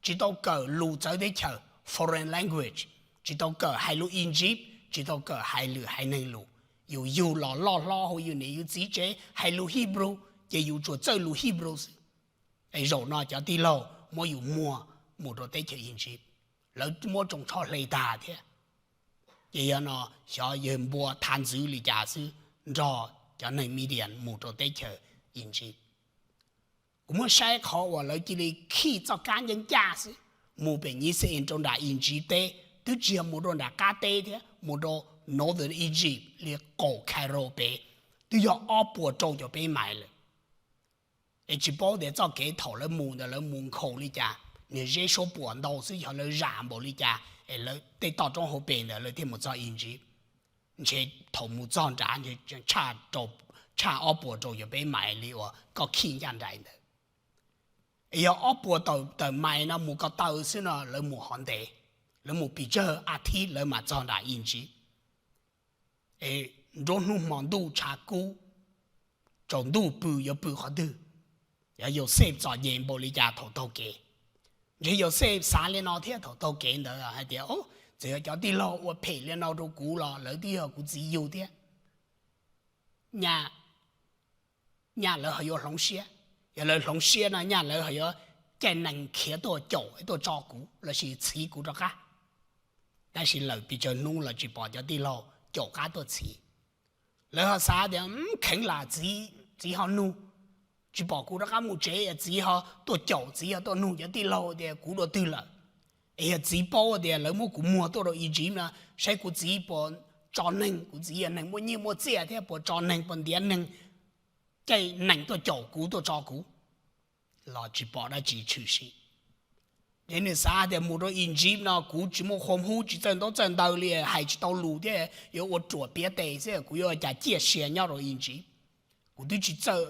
Tsis tau kawm lus txawv teb chaws, foreign language, tsis tau kawm hais lus Egypt, tsis tau kawm hais lwm haiv neeg lus. Yus yug los loj hlob hauv yus niam yus txiv tsev hais lus Hebrew, ces yus tsuas txawj lus Hebrew xwb. Es zaum no cov tij laug muab yus muag mus rau teb chaws Egypt, lawv muab tsoos tsho hle tag thiab. Ces yog no xyov yawg npua thav ntxwv li cas xwb, nrog cov neeg Midian mus rau teb chaws Egypt. Kuv muab saib qhov uas lawv cia li khij txoj kab ncaj ncaj xwb, mus pem Yixalayees rau nram Egypt teb, twb tsis yog mus rau nram qab teb thiab, mus rau northern Egypt li qaum Cairo pem, twb yog ob puas rau caum peb mais lawm. Es tsis paub tias txoj kev thaum lawv mus ntawd lawv mus nkhaus li cas, niag zeb suab puam ntau xwb, xyov lawv zam npaum li cas es lawv tej toj roob hauv pes ntawd lawv thiaj mus txog Egypt. Ntshe thaum mus txog nrad ntshe tshaj ob puas rau caum peb mais li uas koj khij ncaj nraim ntawd. Es yog ob puas tawm mais no mus ko taw xwb no lawv mus hov ntev, lawv mus pes tsawg a thib lawv mam txog nram Egypt. Es nruab hnub hmo ntuj tshav kub, tsaus ntuj pw yuav pw qhov twg? Yog Yauxej txom nyem npaum li cas thaum taug kev? Ntshe Yauxej xav li no thiab thaum taug kev ntawd hais tias, txawm yog cov tij laug ua phem li no rau kuv los lawv twb yog kuv txiv yug thiab. Nyaj, nyaj lawv ho yuav hloov siab. Yog lawv hloov siab no nyaj lawv ho yuav caij nees khiav tuaj caum tuaj tso kuv lossis txhiv kuv rov qab. Tab sis lawm pes tsawg hnub los tsis pom cov tij laug caum qab tuaj txhiv. Lawv ho xav tias, kheev lam txiv, txiv ho nug, tsis pom kuv rov qab mus tsev, txiv ho tuaj caum, txiv ho tuaj nug cov tij laug tias kuv dua twg lawm. Es yog txiv paub tias lawv muab kuv muag tuaj rau Egypt no, saib kuv txiv puas tso neeg, kuv txiv yog neeg muaj nyiaj muaj txiaj thiab puas tso neeg, puas ntiav neeg, caij nees tuaj caum kuv tuaj tso kuv, los tsis pom dab tsi tshwm sim. Ces nws xav tias mus rau Egypt no kuv tsis muaj qhua hub, tsis txawj ntaub txawj ntawv li, hais tsis tau lus thiab, yuav ua ruam piav tes xwb, kuv yuav ua cas ciaj sia nyob rau Egypt? Kuv twb tsis txawj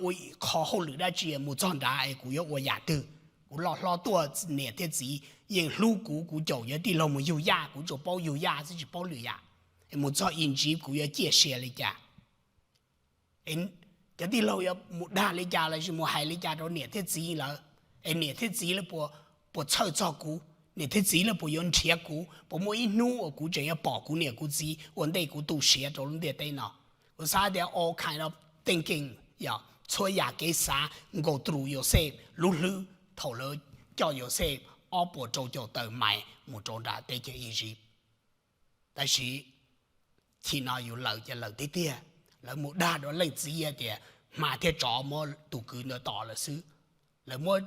ua qho hauj lwm dab tsi, mus txog nrad es kuv yuav ua yam twg? Kuv loj hlob tuaj niam thiab txiv yeej hlub kuv, kuv caum cov tij laug mus yug yaj, kuv tsuas paub yug yaj xwb tsis paub lwm yam. Es mus txog Egypt kuv yuav ciaj sia li cas? Cov tij laug yuav mus dag li cas lossis mus hais li cas rau niam thiab txiv lawv? Es niam thiab txiv lawv puas txhawj txog kuv? Niam thiab txiv lawv puas yuav nrhiav kuv? Puas muaj ib hnub uas kuv tseem yuav pom kuv niam kuv txiv ua ntej kuv tu siav rau lub ntiaj teb no? Kuv xav tias all kind of thinking, yog txhua yam kev xav nkaus tus Yauxej lub hlwb thaum lawv coj Yauxej ob puas rau caum tawm mais mus rau nram teb chaws Egypt. Tab sis chim no yus lawm ces lawm tiag tiag. Lawv mus dag rau leej txiv hais tias hma thiab tsov muab tus kwv ntawd tom lawm xwb. Lawv muab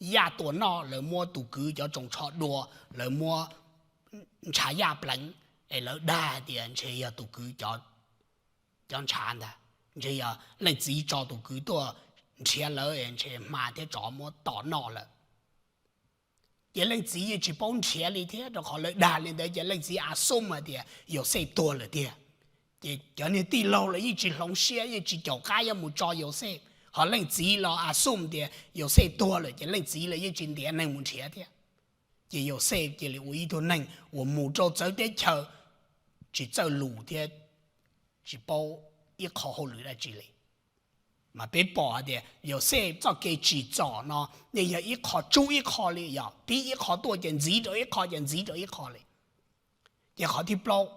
yaj tua noj, lawv muab tus kwv cov tsoos tsho dua, lawv muab ntshav yaj pleev, es lawv dag hais tias ntshe yog tus kwv cov ntshav ntag, ntshe yog leej txiv tso tus kwv tuaj nrhiav lawv es ntshe hma thiab tsov muab tom noj lawm. Ces leej txiv yeej tsis paub nrhiav li thiab, rau qhov lawv dag li ntawd ces leej txiv assume hais tias Yauxej tuag lawm tiag. Ces cov niag tij laug los yeej tsis hloov siab, yeej tsis caum qab yuav mus tso Yauxej, ho leej txiv los assume tias Yauxej tuag lawm ces leej txiv los yeej tsis ntiav neeg mus nrhiav thiab. Ces Yauxej cia li ua ib tug neeg uas mus rau txawv teb chaws, tsis txawj lus thiab tsis paub ib qho hauj lwm dab tsi li. Mas peb pom hais tias Yauxej txoj kev tsim txom no yeej yog ib qho tsub ib qho li, yog pib ib qho tuaj ces ntxiv rau ib qho ces ntxiv rau ib qho li. Ces qhov thib plaub,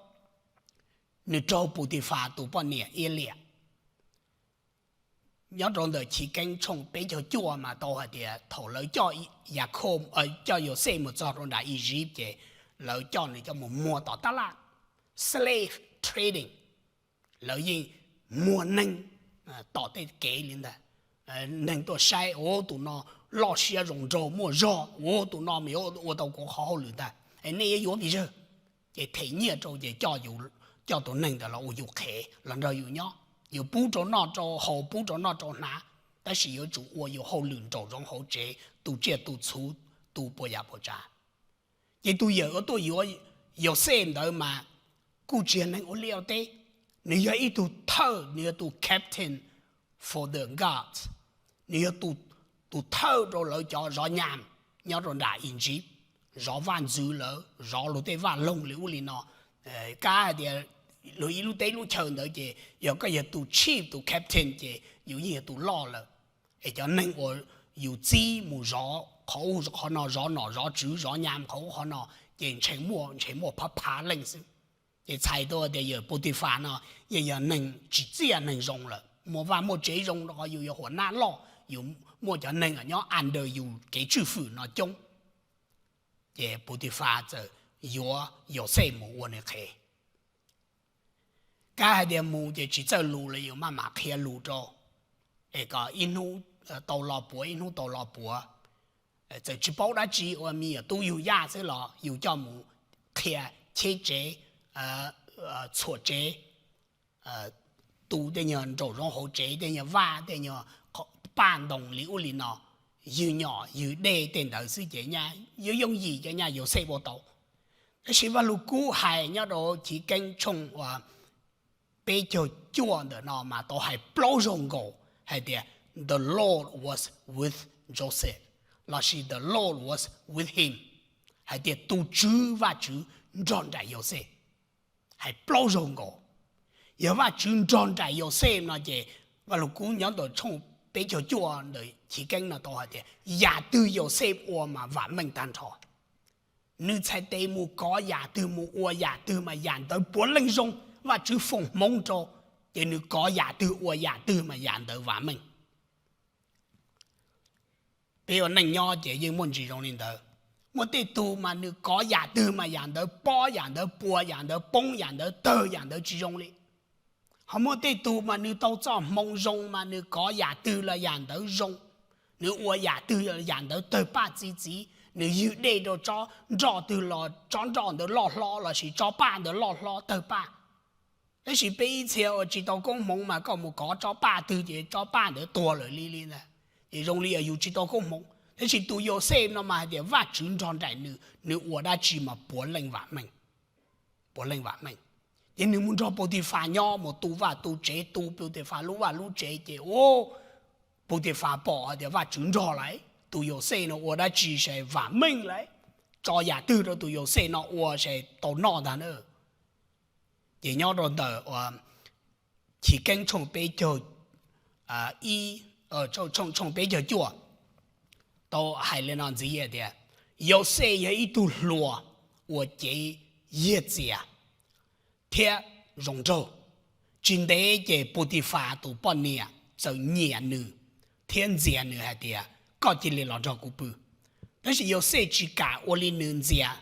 nws raug Putifas tus poj niam iab liam. Nyob rau ntawm Chiv Keeb tshooj peb caug cuaj mas tau hais tias thaum lawv coj Yakhoj, coj Yauxej mus txog rau nram Iziv ces lawv coj nws coj mus muag tom tab laj, slave trading. Lawv yeej muag neeg tom tej kev li ntag. Neeg tuaj saib, ua tus no loj siab zoo nraug muaj zog, ua tus no mas yuav ua tau kuv qhov hauj lwm ntag, nej yuav yuav vim zawg. Ces them nyiaj rau ces coj tus neeg ntawd los ua yus qhev los nrog yus nyob, yuav pub rau noj rau haus, pub rau noj rau hnav, tab sis yuav tsum ua yus hauj lwm nraum zoov hauv tsev, tu tsiaj tu txhuv, tu puas yam puas tsav. Ces tus yawm uas tuaj yuav Yauxej ntawd mas kuj tsis yog neeg ua liaj ua teb, nws yog ib tug thawj, nws yog tus captain for the guards, nws yog tus thawj rau lawv cov zov nyam nyob rau nram Iziv, zov vaj ntxwv lawv, zov luag tej vaj loog li ub li no. Kab hais tias luag ib lub teb lub chaw ntawd ces yog koj yog tus chief, tus captain ces yus yeej yog tus loj lawm. Es cov neeg uas yus txib mus zov qhov ub qhov no, zov nom zov tswv, zov nyam qhov ub qhov no, ces ntshe muaj, ntshe muaj phav phav leej xwb. Ces txhais tau tias yawm Putifas no yeej yog neeg tsim txiaj neeg zoo lawm, muaj vaj muaj tsev zoo rau qhov yus yog huas nab loj, yus muaj cov neeg nyob under yus kev tswj fwm no coob. Ces Putifas txawm yuav Yauxej mus ua nws qhev. Kab hais tias mus ces tsis txawj lus los yus maj mam qhia lus rau, es kom ib hnub tau lo puav ib hnub tau lo puav. Txawm tsis paub dab tsi, ua me nyuam tub yug yaj xwb los yus coj mus qhia cheb tsev, txhuam tsev, tu tej nyuag nraum zoov hauv tsev, tej nyuag vaj, tej nyuag paj ntoo li ub li no, ywg nyom ywg dej tej ntawd xwb ces nyaj yooj yooj yim ces nyaj Yauxej ua tau. Tab sis Vajluskub hais nyob rau Chiv Keeb tshooj peb caug cuaj ntawm no mas tau hais plaub zaug nkaus hais tias the Lord was with Joseph lossis the Lord was with him, hais tias tus Tswv, Vajtswv nrog nraim Yauxej. Hais plaub zaug nkaus, yog Vajtswv nrog nraim Yauxej no ces Vajluskub nyob ntawm tshooj peb caug cuaj ntawm Chiv Keeb no tau hais tias yam twg Yauxej ua mas vam meej tag nrho. Nws txhais tes mus kov yam twg mus ua yam twg mas yam ntawd puav leej zoo, Vajtswv foom hmoov rau, ces nws kov yam twg ua yam twg mas yam ntawd vam meej. Peb ua neej nyob ces yeej muaj ntsis zoo li ntawd. Muaj tej tug mas nws kov yam twg mas yam ntawd pob, yam ntawd puas, yam ntawd poob, yam ntawd tawg, yam ntawd tsis zoo li. Ho muaj tej tug mas nws tau txoj hmoo zoo mas nws kov yam twg los yam ntawd zoo, nws ua yam twg yam ntawd tawg paj txi txiv, nws ywg dej rau tsob nroj twg los tsob nroj ntawd loj hlob lossis tsob paj ntawd loj hlob tawg paj. Tab sis peb ib txhia uas tsis tau koob hmoov mas koj mus kov tsob paj twg ces tsob paj ntawd tuag lawm li li ntag. Ces zoo li yus tsis tau koob hmoov. Tab sis tus Yauxej no mas hais tias Vajtswv nrog nraim nws, nws ua dab tsi mas puav leej vam meej, puav leej vam meej. Ces nws mus nrog Pautifas nyob, mus tu vaj tu tsev, tu Pautifas lub vaj lub tsev ces ub, Pautifas pom hais tias Vajtswv nrog lawm, tus Yauxej no ua dab tsi sai vam meej lawm, tso yam twg rau tus Yauxej no ua sai tau noj ntag na. Ces nyob rau ntawm Chiv Keeb tshooj peb caug ib, tshooj peb caug cuaj tau hais li no ntxiv tias, Yauxej yog ib tug hluas uas cev yiag txias thiab zoo nraug. Tsis ntev ces Pautifas tus poj niam txawm nyiam nws thiab ntxias nws hais tias, koj cia li los nrog kuv pw. Tab sis Yauxej tsis kam ua li nws ntxias.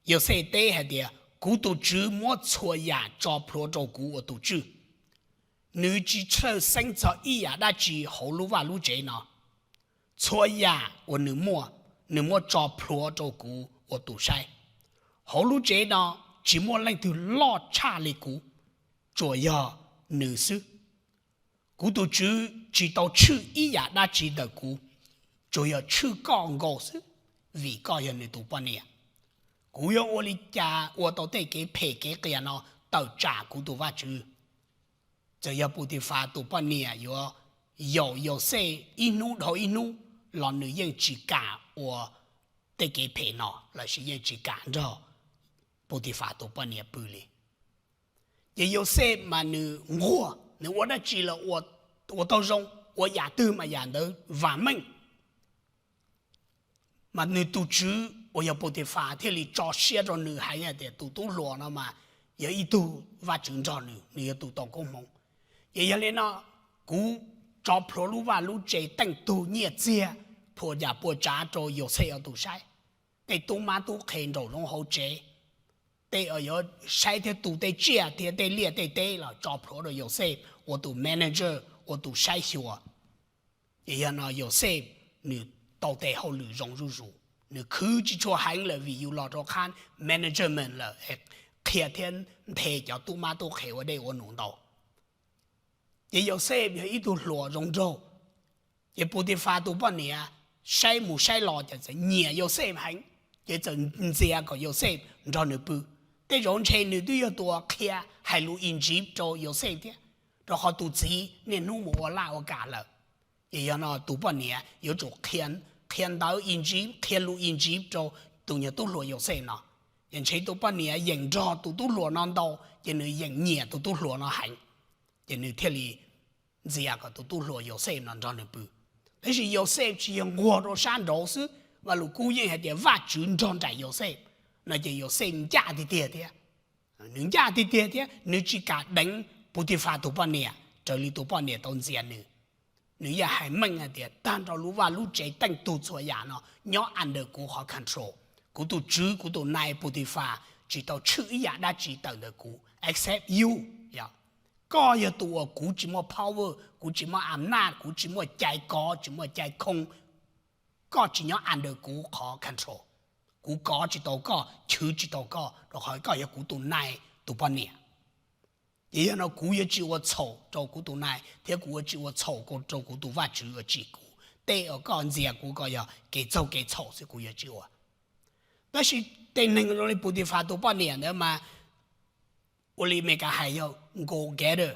Yauxej teb hais tias, kuv tus tswv muab txhua yam tso plhuav rau kuv ua tus tswj. Nws tsis txhawj xeeb txog ib yam dab tsi hauv lub vaj lub tsev no. Txhua yam uas nws muaj, nws muab tso plhuav rau kuv ua tus saib. Hauv lub tsev no tsis muaj leej twg loj tshaj li kuv, tsuas yog nws xwb. Kuv tus tswv tsis tau tshwj ib yam dab tsi ntawm kuv, tsuas yog tshwj koj nkaus xwb, vim koj yog nws tus poj niam. Kuv yuav ua li cas ua tau tej kev phem kev qias no tawm tsam kuv tus vaj tswv? Txawm yog Pautifas tus poj niam yuav yaum Yauxej ib hnub dhau ib hnub los nws yeej tsis kam ua tej kev phem no lossis yeej tsis kam nrog Pautifas tus poj niam pw li. Ces Yauxej mas nws nquag, nws ua dab tsi los ua ua tau zoo, ua yam twg mas yam ntawd vam meej. Mas nws tus tswv uas yog Potifas thiaj li tso siab rau nws heev hais tias tus tub hluas no mas yog ib tug Vajtswv nrog nws, nws yuav tu tau koob hmoov. Ces yog li no, kuv tso plhuav lub vaj lub tse, teej tug, nyiaj txiag, plhuav yam puas tsav rau Yauxej ua tus saib. Tej tub mab tub qhe nraum zoov hauv tsev, tej uas yuav saib thiab tu tej tsiaj thiab tej liaj tej teb los tso plhuav rau Yauxej ua tus manager, ua tus saib xyuas. Ces yog no Yauxej nws tau tes hauj lwm zoo zuj zus, nws khwv tsis tshua heev lawm vim yus los rau qhab management lawm, qhia thiab nthe cov tub mab tub qhe ua dej ua num ntau. Ces Yauxej yog ib tug hluas zoo nraug, ces Potifas tus poj niam saib mus saib los ces txawm nyiam Yauxej heev, ces txawm ntxias kom Yauxej nrog nws pw. Tej zaum ntshe nws twb yog tus uas qhia hais lus Iziv rau Yauxej thiab, rau qhov tus txiv niaj hnub mus ua laj ua kam lawm. Ces yog no tus poj niam yuav tsum qhia ntawv Iziv, qhia lus Iziv rau tus nyuag tub hluas Yauxej no. Ces ntshe tus poj niam yeem nrog tus tub hluas no ntau, ces nws yeem nyiam tus tub hluas no heev, ces nws thiaj li ntxias kom tus tub hluas Yauxej no nrog nws pw. Tab sis Yauxej tsis yog nquag rau sab nraud xwb, Vaj Lus Kub yeej hais tias Vajtswv nrog nraim Yauxej no, ces Yauxej ncaj tiag tiag thiab. Nws ncaj tiag tiag thiab nws tsis kam deev Potifas tus poj niam raws li tus poj niam tau ntxias nws. Nws yeej hais meej hais tias tag nrho lub vaj lub tsev, teej tug, txhua yam no nyob under kuv qhov control. Kuv tus tswv, kuv tus nai Potifas tsis tau tshwj ib yam dab tsi tawm ntawm kuv except you. Koj yog tus uas kuv tsis muaj power, kuv tsis muaj am naj, kuv tsis muaj cai kov, tsis muaj cai khoo. Koj tsis nyob under kuv qhov control. Kuv kov tsis tau koj, chwv tsis tau koj, rau qhov koj yog kuv tus nai tus poj niam. Ces yog no kuv yuav tsis ua txhaum rau kuv tus nai, thiab kuv yuav tsis ua txhaum rau kuv tus Vajtswv uas tsim kuv. Tej uas koj ntxias kuv ko yog kev txaug kev txhaum xwb, kuv yuav tsis ua. Tab sis tej neeg zoo li Potifas tus poj niam ntawd mas ua li Meskas hais yog go-getter,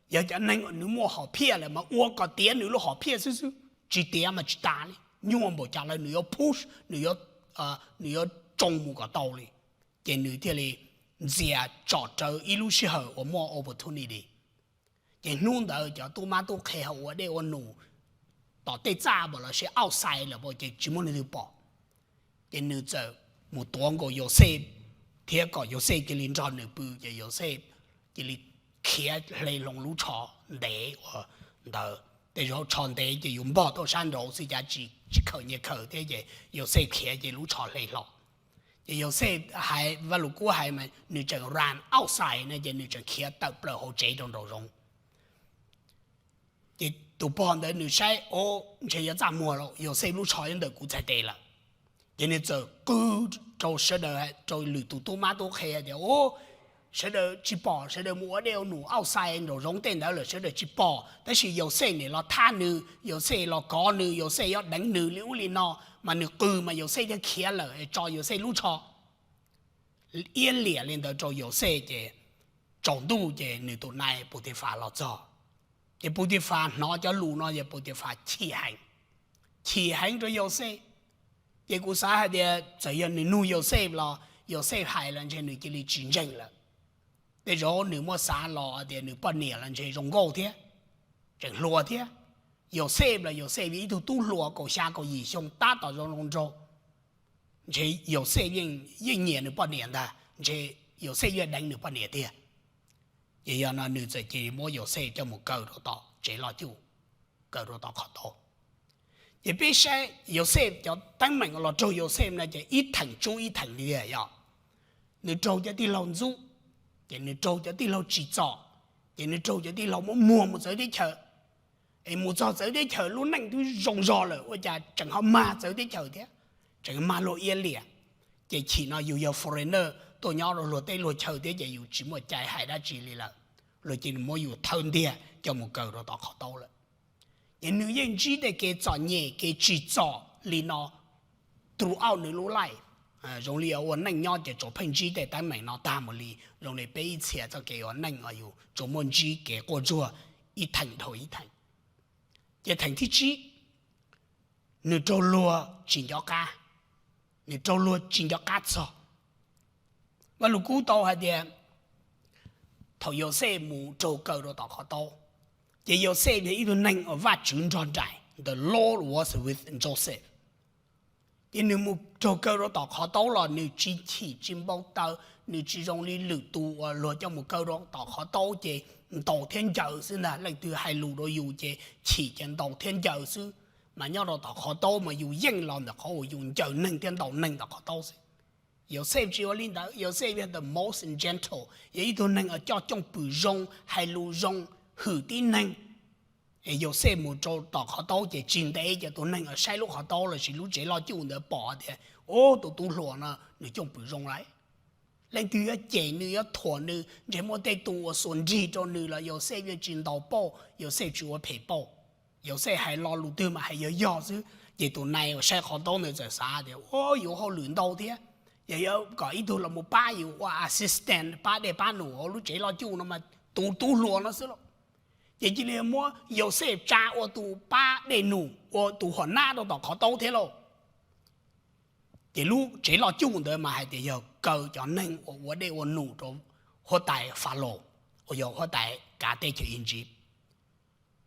yog cov neeg uas nws muaj hom phiaj lawm mas ua kom tiav nws lub hom phiaj xwb xwb, tsis tiav mas tsis tas li. Nyuaj npaum cas los nws yuav push, nws yuav, nws yuav tsoo mus kom tau li. Ces nws thiaj li ntxias tsom rawv ib lub sij hawm uas muaj opportunity. Ces hnub ntawd cov tub mab tub qhe ho ua dej ua num tom tej txaj npaum los sis outside lawm ces tsis muaj leej twg pom. Ces nws txawm mus tuav nkaus Yauxej thiab kom Yauxej cia li nrog nws pw, ces Yauxej cia li khiav hle hlo lub tsho ntev uas ntawd. Tej zaum tsho ntev ces yus npog tau sab nraud xwb, cas tsis khaws nyias khaws thiab, ces Yauxej khiav ces lub tsho hle hlo. Ces Yauxej hais, Vaj Lus Kub hais mas nws tseem run outside no, ces nws tseem khiav tawm plaws hauv tsev rau nraum zoov. Ces tus pog ntawd nws saib, o, ntshe yuav txaj muag lawm, Yauxej lub tsho nyob ntawm kuv txhais tes lawm. Ces nws txawm qw rau sawv daws, rau lwm tus tub mab tub qhe hais tias, o, sawv daws tsis pom, sawv daws mus ua dej ua num outside nraum zoov tej ntawd lawm, sawv daws tsis pom, tab sis Yauxej nim los thab nws, Yauxej los kov nws, Yauxej yuav deev nws li ub li no, mas nws qw mas Yauxej thiaj khiav lawm, tso Yauxej lub tsho. Iab liam li ntawd rau Yauxej ces tsaus ntuj ces nws tus nai Putifas los txog. Ces Putifas hnov cov lus no ces Putifas chim heev, chim heev rau Yauxej. Ces kuv xav hais tias txawm yog nws nug Yauxej los Yauxej hais los ntshe nws cia li tsis ntseeg lawm. Tej zaum nws muaj xav los tias nws poj niam los ntshe zoo nkauj thiab, tseem hluas thiab. Yauxej los Yauxej yog ib tug tub hluas kaum xya kaum yim xyoo tab tom zoo zoo nraug, ntshe Yauxej yeej nyiam nws poj niam ntag, ntshe Yauxej yeej deev nws poj niam tiag. Ces yog no nws txawm cia li muab Yauxej coj mus kaw rau tom tsev loj cuj, kaw rau tom qhov taub. Ces peb saib Yauxej cov teeb meem los raug Yauxej no ces ib theem tsub ib theem li tiag yog, nws raug cov tij laug ntxub, ces nws raug cov tij laug tsim txom, ces nws raug cov tij laug muab muag mus txawv teb chaws. Es mus txog txawv teb chaws lub neej twb zoo zog lawm ua cas tseem ho mag txawv teb chaws thiab, tseem mag luag iab liam. Ces chim no yus yog foreigner tuaj nyob rau luag teb luag chaw thiab ces yus tsis muaj cai hais dab tsi li lawm, luag cia li muab yus thawb ntiag coj mus kaw rau tom qhov taub lawm. Ces nws yeej ntsib tej kev txom nyem kev tsim txom li no throughout nws lub life. Zoo li ua neej nyob ces tsuas pheej ntsib tej teeb meem no tag mus li, zoo li peb ib txhia txoj kev ua neej yus tsuas muaj ntsib kev quaj ntsuag ib theem dhau ib theem. Ces theem thib tsib, nws raug luag tsis nco qab, nws raug luag tsis nco qab txog. Vaj Lug Kub tau hais tias thaum Yauxej mus raug kaw rau tom qhov taub, Ces Yauxej yog ib tug neeg uas Vajtswv nrog nraim, the Lord was with Joseph. Ces nws mus raug kaw rau tom qhov taub los nws tsis chim tsis npau taws, nws tsis zoo li lwm tus uas luag coj mus kaw rau tom qhov taub ces ntaus thiab ncaws xwb ntag. Leej twg hais lus rau yus ces chim ces ntaus thiab ncaws xwb, mas nyob rau tom qhov taub mas yus yeej los ntawm qhov uas yus ncaws neeg thiab ntaus neeg tom qhov taub xwb. Yauxej tsis ua li ntawd, Yauxej yog the most gentle, yog ib tug neeg uas coj cooj pwm zoo, hais lus zoo, hwm tib neeg. Yauxej mus rau tom qhov taub ces tsis ntev ces tus neeg uas saib lub qhov taub lossis lub tsev loj cuj ntawd pom tias, o, tus tub hluas no nws cooj pwm zoo lawm. Leej twg yuav cem nws yuav thuam nws, ntshe muaj tej tus uas xuas nrig rau nws los Yauxej yeej tsis ntaus pauj, Yauxej tsis ua phem pauj. Yauxej hais lo lus twg mas hais yog yog xwb, ces tus nais uas saib qhov taub ntawd txawm xav tias, o, yus hauj lwm ntau thiab, yog yuav kom ib tug los mus pab yus ua assistant pab dej pab num hauv lub tsev loj cuj no mas tus tub hluas no xwb lauj. Ces cia li muab Yauxej tsa ua tus pab dej num ua tus huam nab rau tom qhov taub thiab lauj. Ces lub tsev loj cuj ntawd mas hais tias yog kaw cov neeg uas ua dej ua num rau huab tais Falaus, uas yog huab tais kav teb chaws Iziv.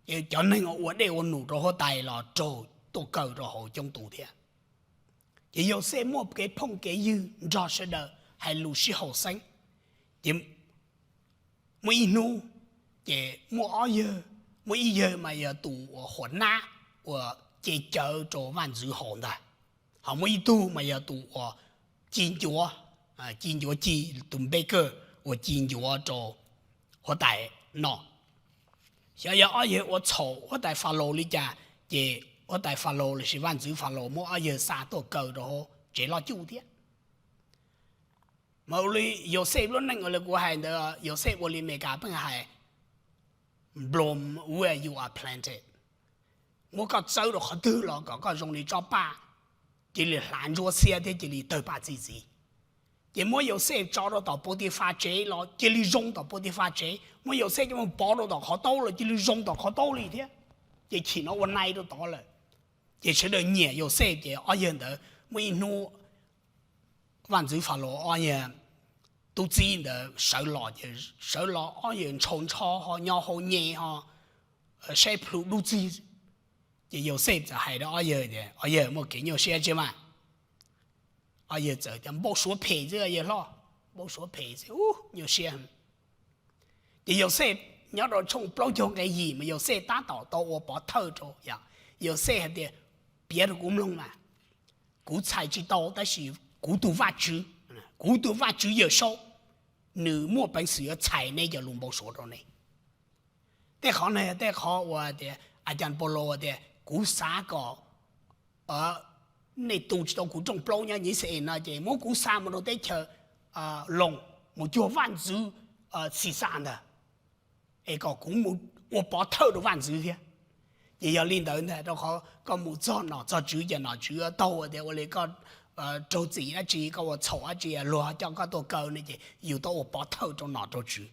Ces cov neeg uas ua dej ua num rau huab tais los raug tuaj kaw rau hauv coob tus thiab. Ces Yauxej muaj kev phooj kev ywg nrog sawv daws hais lus sib haum xeeb. Ces muaj ib hnub, ces muaj ob yawg, muaj ib yawg mas yog tus uas huam nab uas ce cawv rau vaj ntxwv haus ntag, ho muaj ib tug mas yog tus uas ci ncuav, ci ncuav ci, tus baker uas ci ncuav rau huab tais no. Xyov yog ob yawg ua txhaum huab tais Falaus li cas, ces huab tais Falaus lossis vaj ntxwv Falaus muab ob yawg xa tuaj kaw rau hauv tsev loj cuj thiab. Mas ua li Yauxej lub neej ua li kuv hais ntawd, Yauxej ua li Meskas pheej hais, bloom where you are planted. Muab koj txawb rau qhov twg los kom koj zoo li tsob paj, cia li hlav ntsuab xiab thiab cia li tawg paj txi txiv. Ces muab Yauxej tso rau tom Pautifas tsev los cia li zoo tom Pautifas tsev, muab Yauxej coj mus pov rau tom qhov taub los cia li zoo tom qhov taub li thiab. Ces chim no ua nai rau tod lawm. Ces sawv daws nyiam Yauxej, ces ob yawg ntawd muaj ib hnub vaj ntxwv Falaus ob yawg tub txib ntawd sawv los, ces sawv los ob yawg ntshau ntsho ho nyo hau nyem ho saib plhu dub txig. Ces Yauxej txawm hais rau ob yawg tias, ob yawg muaj kev nyuaj siab tsis mas? Ob yawg txawm tias, npau suav phem xwb yawg hlob, npau suav phem xwb, nyuaj siab. Ces Yauxej nyob rau tshooj plaub caug nqe yim mas Yauxej tab tom tau ua pov thawj rau, Yauxej hais tias, piav rau kuv mloog mas, kuv txhais tsis tau tab sis kuv tus Vajtswv, kuv tus Vajtswv Yawmsaub, nws muaj peev xwm yuav txhais neb cov lus npau suav rau neb. Tej qhov no yog tej qhov uas tias a cas Paulus tias kuv xav kom nej tu tsis tau kuv rooj plaub nyob Yixalayees no ces muab kuv xa mus rau teb chaws Loos mus cuag vaj ntxwv Xixas ntag, es kom kuv mus ua pov thawj rau vaj ntxwv thiab. Ces yog li ntawd ntag, rau qhov koj mus txog nom txog tswv ces nom tswv taug tias ua li koj raug txim dab tsi, koj ua txhaum dab tsi luag coj koj tuaj kaw ne, ces yus tau ua pov thawj rau nom rau tswv.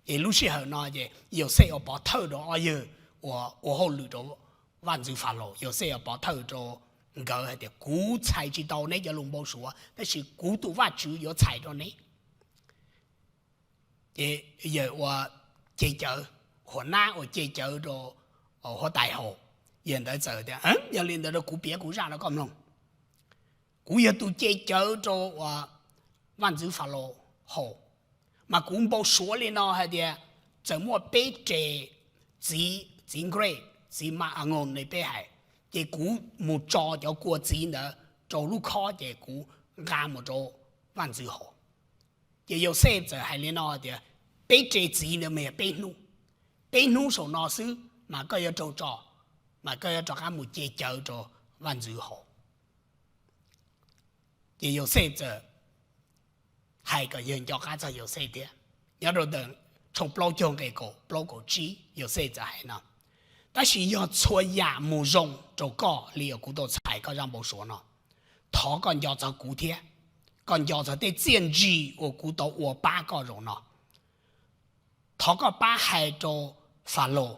Ces lub sij hawm no ces Yauxej ua pov thawj rau ob yawg uas ua hauj lwm rau vaj ntxwv Falaus, Yauxej ua pov thawj rau nkawd hais tias kuv txhais tsis tau neb cov lus npau suav tab sis kuv tus Vajtswv yuav txhais rau neb. Ces yawg ua ce cawv, huam nab uas ce cawv rau huab tais haus, yawg ntawd txawm tias, yog li ntawd rau kuv piav kuv zaj rau koj mloog. Kuv yog tus ce cawv rau uas vaj ntxwv Falaus haus, mas kuv npau suav li no hais tias txawm muaj peb re txiv, txiv nkrej, txiv ma angoos li peb hais, ces kuv mus tso cov kua txiv ntawd rau lub khob ces kuv nqa mus rau vaj ntxwv haus. Ces Yauxej txawm hais li no tias, peb re txiv ntawd mas yog peb hnub, peb hnub saum no xwb mas koj yuav raug tso, mas koj yuav rov qab mus ce cawv rau vaj ntxwv haus. Ces Yauxej txawm hais kom yawg nco qab txog Yauxej thiab. Nyob rau ntawm tshooj plaub caug nqe kaum plaub kaum tsib Yauxej txawm hais no, tab sis yog txhua yam mus zoo rau koj li uas kuv tau txhais koj zaj npau suav no, thov koj nco txog kuv thiab, koj nco txog tej txiaj ntsig uas kuv tau ua pab koj zaum no. Thov koj pab hais rau Falaus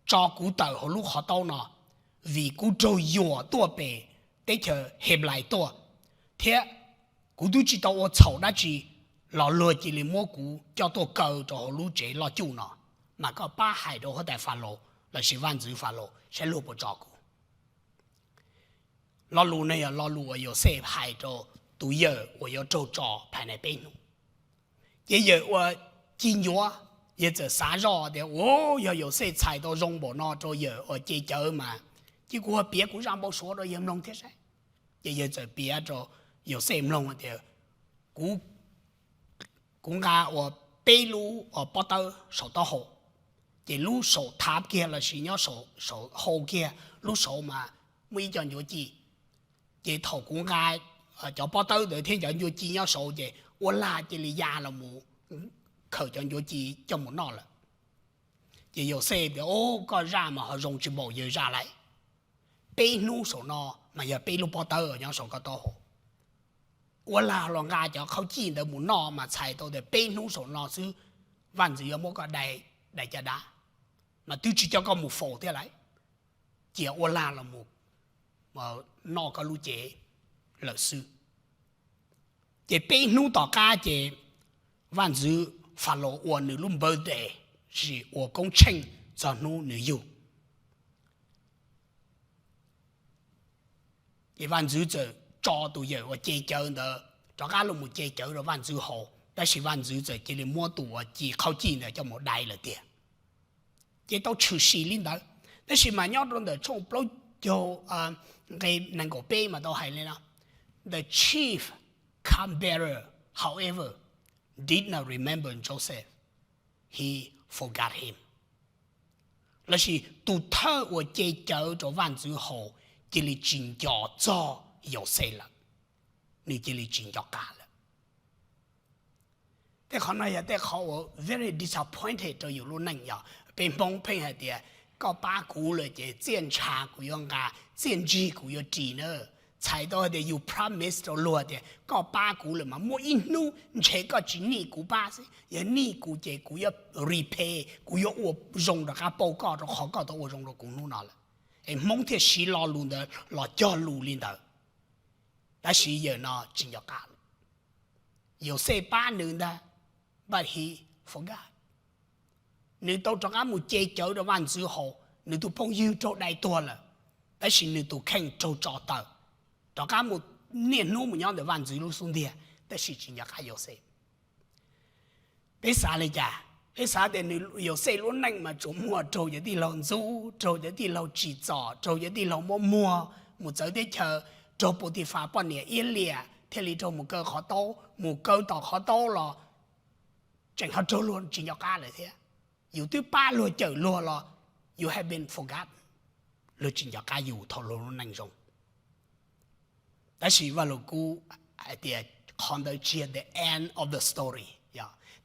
tso kuv tawm hauv lub qhov taub no, vim kuv raug yuam tuaj pem teb chaws Henplais tuaj, thiab kuv twb tsis tau ua txhaum dab tsi los luag cia li muab kuv coj tuaj kaw rau hauv lub tsev loj cuj no. mas koj pab hais rau huab tais Falaus lossis vaj ntxwv Falaus saib luag puas tso kuv. Lo lus no yog lo lus uas Yauxej hais rau tus yawm uas yuav raug tso phais nais peb hnub. Ces yawm uas ci ncuav, yawg txawm xav zoj tias, Ua, yog Yauxej txhais tau zoo npaum no rau yawm uas ce cawv mas, ces kuv ho piav kuv zaj npau suav rau yawg mloog thiab saib. Ces yawg txawm piav rau Yauxej mloog tias, Kuv kuv nqa ua peb lub pob tawb saum taub hau, ces lub saum thav kiag lossis nyob saum hau kiag lub saud mas muaj ib co ncuav ci. Ces thaum kuv nqa cov pob tawb ntawd thiab cov ncuav ci nyob saud ces ua lag cia li ya los mus khawm cov ncuav ci coj mus noj lawm. Ces Yauxej tias, Au, koj zaj mas ho zoo tsis npaum yawg zaj lawm. Peb hnub saum no mas yog peb lub pob tawb nyob saum koj taub hau. Ua lag los nqa cov qhaub cij ntawd mus noj mas txhais tau tias peb hnub saum no xwb vaj ntxwv yuav muab koj dai, dai caj dab, mas twb tsis coj koj mus faus thiab lawm, cia ua lag los mus noj koj lub cev lawm xwb. Ces peb hnub tom qab ces vaj ntxwv Falaus ua nws lub birthday, sis ua koob tsheej txog hnub nws yug. Ces vaj ntxwv txawm tso tus yawm uas ce cawv ntawd rov qab los mus ce cawv rau vaj ntxwv haus, tab sis vaj ntxwv txawm cia li muab tus uas ci qhaub cij ntawd coj mus dai lawm tiag. Ces tau tshwm sim li ntawd. Tab sis mas nyob rau ntawm tshooj plaub caug nqe nees nkaum peb mas tau hais li no: The chief cupbearer, however, did not remember Joseph. He forgot him. Lossis tus thawj uas ce cawv rau vaj ntxwv haus cia li tsis nco txog Yauxej lawm, nws cia li tsis nco qab lawm. Tej qhov no yog tej qhov uas very disappointed rau yus lub neej yog. Peb Hmoob pheej hais tias, Koj pab kuv lawm ces txiaj ntsha kuv yuav nqa, txiaj ntsig kuv yuav ris na. Txhais tau hais tias yus promise rau luag tias koj pab kuv lawm mas muaj ib hnub ntshe koj tsis nij kuv pab xwb, yog nij kuv ces kuv yuav repay, kuv yuav ua zoo rov qab pauj koj rau qhov koj tau ua zoo rau kuv hnub no lawm. Es Hmoob thiaj siv lo lus ntawd los cog lus li ntawd. Tab sis yawm no tsis nco qab. Yauxej pab nws ntag, but he forgot. Nws tau rov qab mus ce cawv rau vaj ntxwv haus, nws tus phooj ywg raug dai tuag lawm, tab sis nws tus kheej raug tso tawm, rov qab mus niaj hnub mus nyob ntawm vaj ntxwv lub xub ntiag, tab sis tsis nco qab Yauxej. Peb xav li cas? Peb xav tias nws, Yauxej lub neej mas tsuas muaj raug cov tij laug ntxub, raug cov tij laug tsim txom, raug cov tij laug muab muag, mus txawv teb chaws, raug Pautifas poj niam iab liam thiaj li raug mus kaw qhov taub, mus kaw tom qhov taub los tseem ho raug luag tsis nco qab lawm thiab. Yus twb pab luag cawm luag los you have been forgotten, luag tsis nco qab yus thaum luag lub neej zoo. Tab sis Vaj Lug Kub hais tias qhov ntawd tsis yog the end of the story.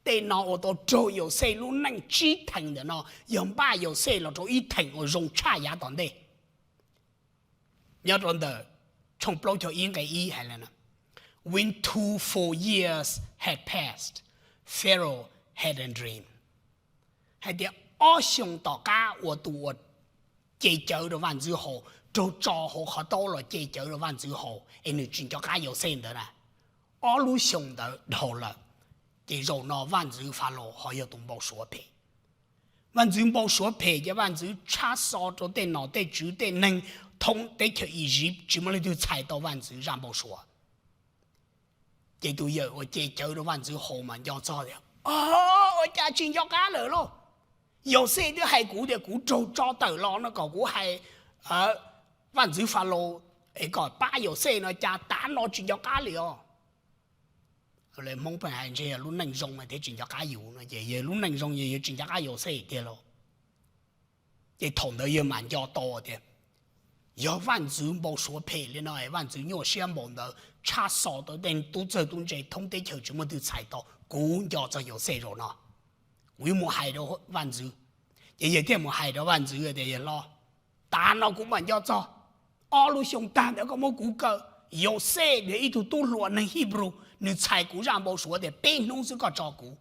Tej no uas tau raug Yauxej lub neej tsib theem ntawm no yog npaj Yauxej los rau ib theem uas zoo tshaj yav tom ntej. Nyob rau ntawm tshooj plaub caug ib nqe ib hais li no: When two full years had passed, Pharaoh had a dream. Hais tias ob xyoos tom qab uas tus uas ce cawv rau vaj ntxwv haus, raug tso hauv qhov taub los ce cawv rau vaj ntxwv haus es nws tsis nco qab Yauxej ntawd na, ob lub xyoos ntawd dhau lawm, ces zaum no vaj ntxwv Falaus ho yog tus npau suav phem. Vaj ntxwv npau suav phem ces vaj ntxwv tshab xo rau tej nom tej tswv tej neeg thoob teb chaws Iziv tsis muaj leej twg txhais tau vaj ntxwv zaj npau suav. Ces tus yawm uas ce cawv rau vaj ntxwv haus mas nco txog tias, Ua cas tsis nco qab lawm lauj? Yauxej twb hais kuv tias kuv raug tso tawm los no kom kuv hais vaj ntxwv Falaus es kom pab Yauxej no cas tav no tsis nco qab li os. Hmoob pheej hais ntshe yog lub neej zoo mas thiaj tsis nco qab yus no ces yog lub neej zoo yog yus tsis nco qab Yauxej tiag lauj. Ces thaum ntawd yawg mam nco tau tias yog vaj ntxwv npau suav phem li no es vaj ntxwv nyuaj siab npaum ntawd tshab xo tau tej tub txawg tub ntse thoob teb chaws tsis muaj twg txhais tau, kuv nco txog Yauxej zaum no, kuv yuav mus hais rau vaj ntxwv. Ces yawg thiaj mus hais rau vaj ntxwv tias, Yawg hlob, tav no kuv mam nco txog, ob lub xyoo tag ntawd koj muab kuv kaw, Yauxej yog ib tug tub hluas neeg Hebrew, nws txhais kuv zaj npau suav tias peb hnub xwb koj tso kuv,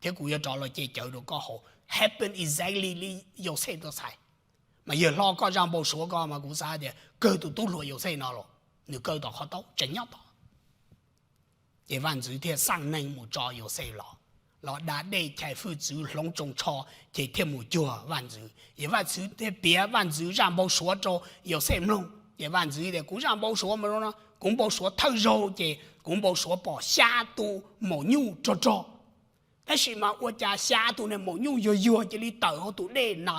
thiab kuv yuav rov los ce cawv rau koj haus, happen exactly li Yauxej tau txhais. Mas yawg hlob, koj zaj npau suav ko mas kuv xav tias kawg tus tub hluas Yauxej no los, nws kaw tom qhov taub tseem nyob tod. Ces vaj ntxwv thiaj xaj neeg mus tso Yauxej los. los da dej chais hwj txwv hloov tsoo tsho, ces thiaj mus cuag vaj ntxwv. Ces vaj ntxwv thiaj piav vaj ntxwv zaj npau suav rau Yauxej mloog. Ces vaj ntxwv tias, kuv zaj npau suav mas zoo no, kuv npau suav thawj zaug ces kuv npau suav pom xya tus maum nyuj rog rog. Tab sis mas ua cas xya tus niag maum nyuj yuag yuag cia li tawm hauv tus dej na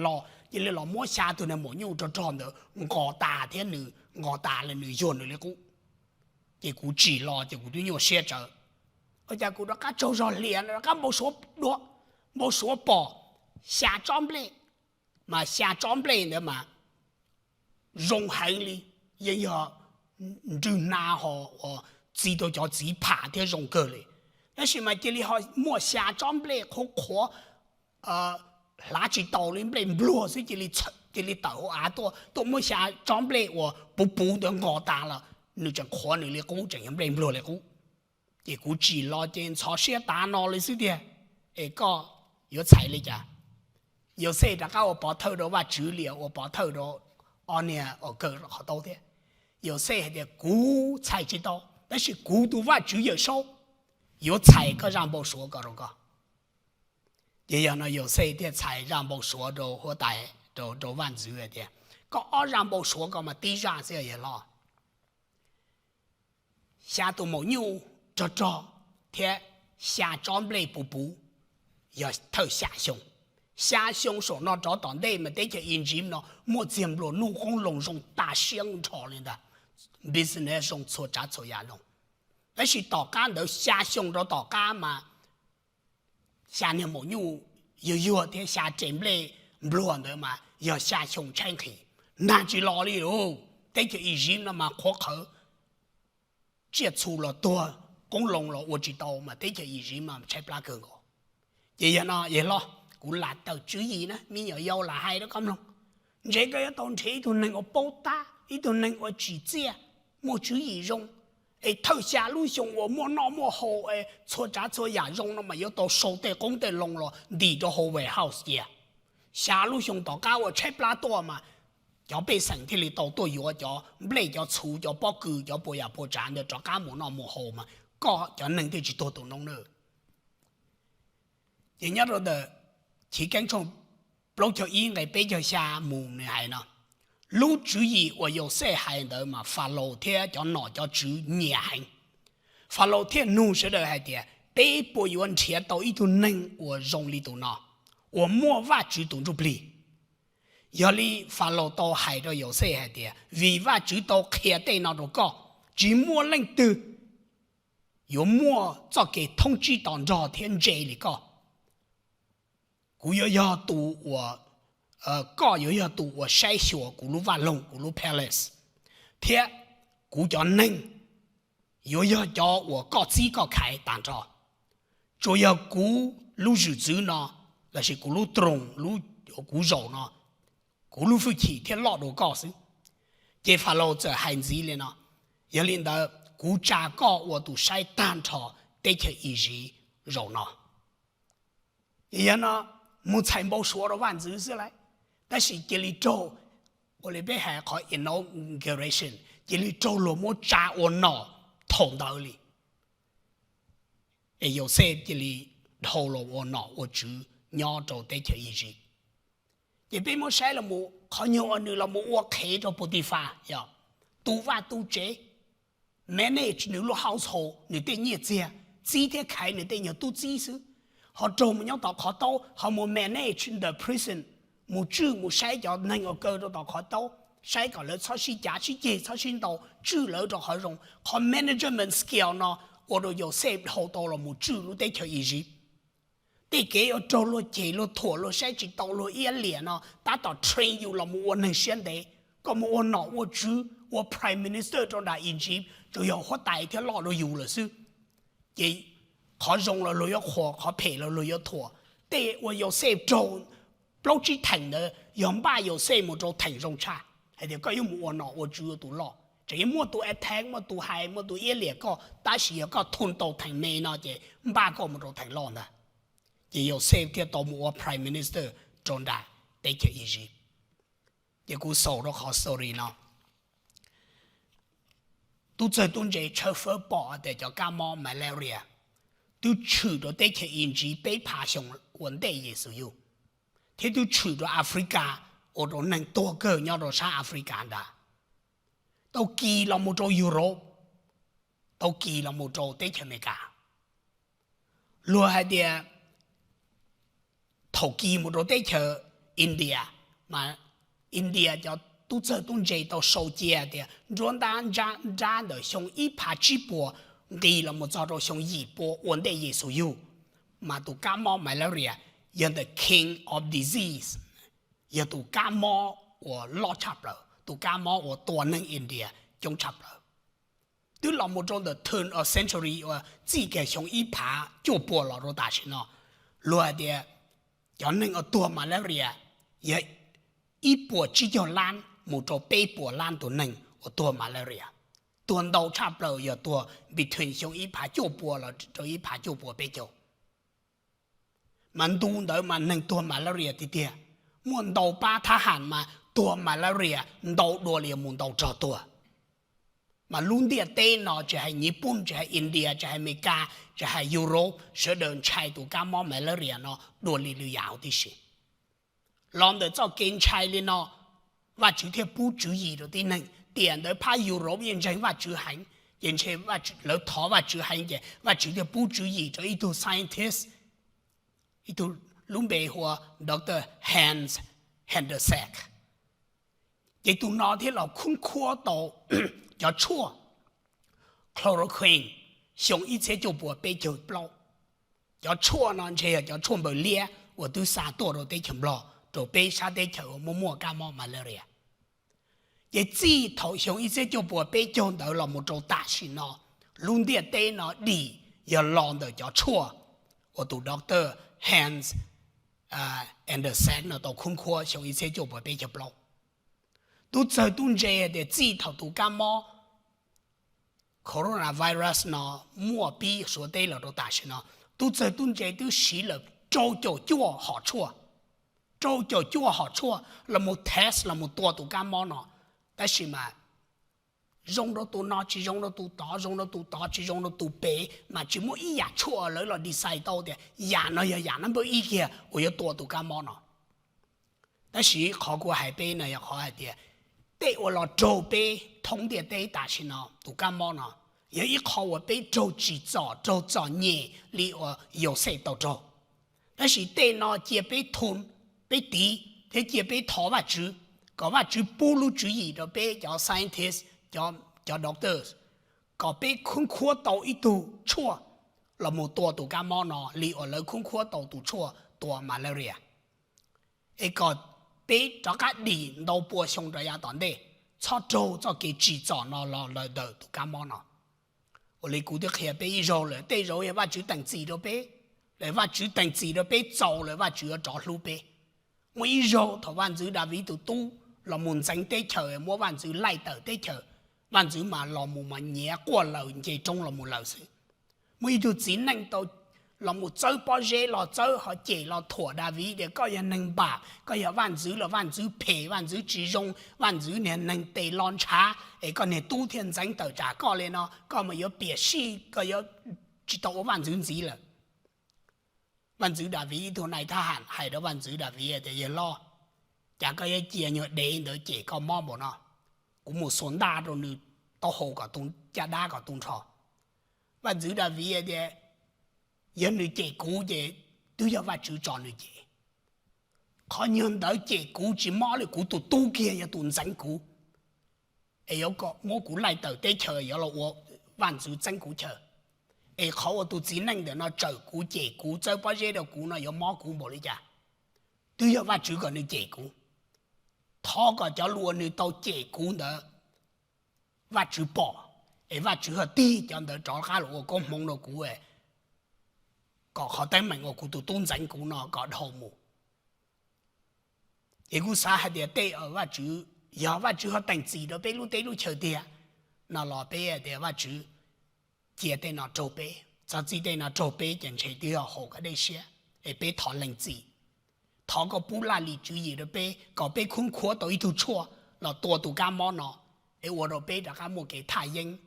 los, cia li los muab xya tus niag maum nyuj rog rog ntawd nqos tas thiab nws nqos tas li, nws yuag nws li qub. Ces kuv tsim los ces kuv twb nyuaj siab tsawv. Ua cas kuv rov qab tsaug zog hlias rov qab npau suav dua, npau suav pom xya tsob nplej, mas xya tsob nplej ntawd mas zoo heev li, yeej yog nrwg hnav ho uas txi tau cov txiv pham thiab zoo kawg li. Tab sis mas cia li ho muaj xya tsob nplej qhuav qhuav, hlav tsis tau li, nplej npluag xwb, cia li tawm hauv av tuaj, tuaj muab xya tsob nplej uas puv puv ntawd nqos tas los nws tseem qhuav nws li qub, tseem yog nplej npluag li qub. Ces kuv tsim los ces ntxhov siab tav no li xwb tiag. Es koj yuav txhais li cas? Yauxej rov qab ua pov thawj rau Vajtswv li ua pov thawj rau ob niag uas kaw qhov taub thiab. Yauxej hais tias, kuv txhais tsis tau, tab sis kuv tus Vajtswv Yawmsaub yuav txhais koj zaj npau suav ko rau koj. Ces yog no Yauxej thiaj txhais zaj npau suav rau huab tais, rau, rau vaj ntxwv hais tias, koj ob zaj npau suav ko mas tib zaj xwb yawg hlob. Xya tus maum nyuj rog rog thiab xya tsob nplej puv puv yog thawj xya xyoo. Xya xyoo saum no rov tom ntej mas teb chaws Iziv no muaj txiag nplua nuj, qoob loo zoo tas siab nrho li ntag, business zoo, txhua tsav txhua yam zoo. Tab sis tom qab ntawd xya xyoo rov tom qab mas xya niag maum nyuj yuag yuag thiab xya re nplej npluag ntawd mas yog xya xyoo tshaib nqhis, nag tsis los li lauj. Teb chaws Iziv no mas qhuav qhawv, tsiaj txhu los tuag, qoob loo los ua tsis tau mas teb chaws Iziv mas tshaib plab kawg nkaus. Ces yog no yawg hlob, kuv lam tawm tswv yim na, me nyuam yaus lam hais rau koj mloog. Ntshe koj yuav tau nrhiav ib tug neeg uas paub tab, ib tug neeg uas tsim txiaj, muaj tswv yim zoo. Es thawj xya lub xyoo uas muaj noj muaj haus es txhua tsav txhua yam zoo no mas yuav tau sau tej qoob tej loo los ntim rau hauv warehouse cia. Xya lub xyoo tom qab uas tshaib plab tuaj mas cov pej xeem thiaj li tau tuaj yuav cov nplej cov txhu, cov pob kws, cov puas yam puas tsav ntawd rov qab mus noj mus haus mas koj cov neeg thiaj tsis tuag tu noob na. Ces nyob rau ntawm Chiv Keeb tshooj plaub caug ib nqe peb caug xya mus nws hais no, lub tswv yim uas Yauxej hais ntawd mas Falaus thiab cov nom cov tswv nyiam heev. Falaus thiaj nug sawv daws hais tias, peb puas yuav nrhiav tau ib tug neeg uas zoo li tus no, uas muaj Vajtswv tus ntsuj plig? Yog li Falaus tau hais rau Yauxej hais tias, vim Vajtswv tau qhia tej no rau koj, tsis muaj leej twg yuav muaj txoj kev thoob tsib to nrog thiab ntse li koj. Kuv yuav yog tus uas, koj yuav yog tus uas saib xyuas kuv lub vaj loog, kuv lub palace, thiab kuv cov neeg yuav yog cov uas koj txib koj khaiv tag nrho. Tsuas yog kuv lub zwm txwv no, lossis kuv lub throne, kuv zaum no, kuv lub hwj chim thiaj loj dua koj xwb. Ces Falaus txawm hais ntxiv li no, yog li ntawd kuv tsa koj ua tus saib tag nrho teb chaws Iziv zaum no. Ces yog no mus txhais npau suav rau vaj ntxwv xwb lauj, tab sis cia li raug, ua li peb hais qhov inauguration, cia li raug luag muab tsa ua nom thaum ntawd li. Es Yauxej cia li dhau los ua nom ua tswv nyob rau teb chaws Iziv. Ces peb muab saib los mus qhov nyuag uas nws los mus ua qhev rau Potifas, yog tu vaj tu tsev, manage nws lub household, nws tej nyiaj txiag, txib thiab khaiv nws tej nyuag tub txib xwb. Ho raug mus nyob tom qhov taub, ho mus manage the prison, mus tswj mus saib cov neeg uas kaw rau tom qhov taub, saib kom lawv txhob sib cav sib ceg, txhob sib ntaus, tswj lawv rau qhov zoo. Qhov management skill no ua rau Yauxej dhau tau los mus tswj lub teb chaws Iziv. Tej kev uas raug luag cem luag thuam luag saib tsis tau luag iab liam no tab tom train yus los mus ua neeg siab ntev, kom mus ua nom ua tswv ua prime minister rau nram Iziv, tsuas yog huab tais thiaj loj dua yus lawm xwb. Ces qhov zoo los luag yuav qhuas, qhov phem los luag yuav thuam. Tej uas Yauxej raug plaub tsib theem ntawd yog npaj Yauxej mus rau theem zoo tshaj, hais tias koj yuav mus ua nom ua tswv ua tus loj, tseem yuav muaj tus attack, muaj tus hais, muaj tus iab liam koj, tab sis yog koj thum tau theem me no ces npaj koj mus rau theem loj ntag. Ces Yauxej thiaj tau mus ua prime minister rau nram teb chaws Iziv. Ces kuv xaus rau qhov story no. Tub txawg tub ntse tshawb fawb pom tias cov kab mob malaria twb tshwm rau teb chaws Iziv peb phav xyoo ua ntej Yexus yug, thiab twb tshwm rau Africa, ua rau neeg tuag kawg nyob rau sab Africa ntag. Tau kis los mus rau Europe, tau kis los mus rau teb chaws Amelikas. Luag hais tias thaum kis mus rau teb chaws India, mas India cov tub txawg tub ntse tau sau cia tias nruab nrab, nrab ntawm xyoo ib phav tsib puas nqis los mus txog rau xyoo yim pua ua ntej Yexus yug, mas tus kab mob malaria yog the king of disease, yog tus kab mob uas loj tshaj plaws, tus kab mob uas tua neeg India coob tshaj plaws. Twb los mus rau ntawm turn of century uas txij kiag xyoo ib phav cuaj puas los rau tam sim no, luag hais tias cov neeg uas tuag malaria yog ib puas tsib caug lab mus rau peb puas lab tus neeg uas tuag malaria. Tuag ntau tshaj plaws yog tuag between xyoo ib phav cuaj puas los rau ib phav cuaj puas peb caug. Mas ntu ntawd mas neeg tuag malaria tiag tiag, muaj ntau pab thab ham mas tuag malaria ntau dua li mus ntaus rog tuag. Mas lub ntiaj teb no tsis hais Nyiv Pooj, tsis hais India, tsis hais Amelikas, tsis hais Europe, sawv daws ntshai tus kab mob malaria no dua li lwm yam huv tib si. Los ntawm txoj kev ntshai li no, Vajtswv thiaj pub tswv yim rau tib neeg. Tiam ntawd phab Europe yeej ntseeg Vajtswv heev, ces ntshe lawv thov Vajtswv heev ces Vajtswv thiaj pub tswv yim rau ib tug scientist, ib tug lub npe hu ua Doctor Hans Hendersack. Ces tus no thiaj los khub khuab tau cov tshuaj chloroquine xyoo ib txhiab cuaj puas peb caug plaub. Cov tshuaj no ntshe yog cov tshuaj npaws liab uas twb xa tuaj rau teb chaws Nplog rau peb sab teb chaws uas muaj muaj kab mob malaria. Ces txij thaum xyoo ib txhiab cuaj puas peb caug ntawd los mus rau tam sim no, lub ntiaj teb no dim yog los ntawm cov tshuaj uas tus Doctor Hans Andersen no tau khub khuab xyoo ib txhiab cuaj puas peb caug plaub. Tub txawg tub ntse tias txij thaum tus kab mob coronavirus no muaj pib Suav teb los rau tam sim no, tub txawg tub ntse twb siv lawm rau caum cuaj hom tshuaj, rau caum cuaj hom tshuaj los mus test los mus tua tus kab mob no. Tab sis mas zoo rau tus no tsis zoo rau tus tod, zoo rau tus tod tsis zoo rau tus pem, mas tsis muaj ib yam tshuaj lawv los decide tau tias yam no yog yam nab npawb ib kiag uas yuav tua tus kab mob no. Tab sis qhov kuv hais peb no yog qhov hais tias tej uas los raug peb thoob ntiaj teb tam sim no tus kab mob no, yog ib qho uas peb raug tsim txom raug txom nyem li uas Yauxej tau raug. Tab sis tej no cia peb thum, peb tiv thiab cia peb thov Vajtswv kom Vajtswv pub lub tswv yim rau peb cov scientist, cov doctors, kom peb khub khuab tau ib tug tshuaj los mus tua tus kab mob no li uas lawv khub khuab tau tus tshuaj tua malaria, es kom peb rov qab dim ntau pua xyoo rov yav tom ntej, txhob raug txoj kev tsim txom no los ntawm tus kab mob no. Ua li kuv twb qhia peb ib zaug lawm, tej zaum yog Vajtswv teem txim rau peb, lawm Vajtswv teem txim rau peb txaus lawm Vajtswv yuav rov hlub peb. Muaj ib zaug thaum vaj ntxwv Daviv tus tub los mus ntxeev teb chaws, muab vaj ntxwv laij tawm teb chaws, vaj ntxwv mas los mus mas nyiav quaj laws nce roob los mus lawm xwb. Muaj ib tug txiv neej tau los mus txawb pob zeb los txawb ho cem los thuam Daviv tias koj yog neeg npam, koj yog vaj ntxwv los vaj ntxwv phem, vaj ntxwv tsis zoo, vaj ntxwv niag neeg tes lo ntshav, es koj niag tub thiaj ntxeev tawm tsam koj li no, koj mas yuav piam sij, koj yuav tsis tau ua vaj ntxwv ntxiv lawm. Vaj ntxwv Daviv ib tug nais thab ham hais rau vaj ntxwv Daviv tias yawg loj, cas koj yuav cia nyuag dev ntawd cem koj mob npaum no? Kuv mus xuas ntaj rau nws taub hau kom tu, caj dab kom tu nrho. Vaj ntxwv Daviv tias yog nws cem kuv ces twb yog Vajtswv tso nws cem. Qhov nyuag ntawd cem kuv tsis mob li, kuv tus tub kiag yog tus ntxeev kuv, es yuav kom muab kuv laij tawm teb chaws yuav los ua vaj ntxwv txeeb kuv chaw. Es qhov uas tus txiv neej ntawm no tsawm kuv cem kuv txawb pob zeb rau kuv no yuav mob kuv npaum li cas? Twb yog Vajtswv kom nws cem kuv. Thov kom cov lus uas nws tau cem kuv ntawd Vajtswv pom, es Vajtswv ho tig cov ntawd rov qab los ua koob hmoov rau kuv, kom qhov teeb meem uas kuv tus tub ntxeev kuv no kom dhau mus. Ces kuv xav hais tias tej Vajtswv, yog Vajtswv ho teem txim rau peb lub teb lub chaw tiag no los peb tias Vajtswv cia tej no raug peb, txog txij tej no raug peb ces ntshe twb yog haum koj dej siab, es peb thov lees txim. Thov koj pub laj lim tswv yim rau peb kom peb khub khuab tau ib tug tshuaj los tua tus kab mob no, es ua rau peb rov qab muaj kev thaj yeeb,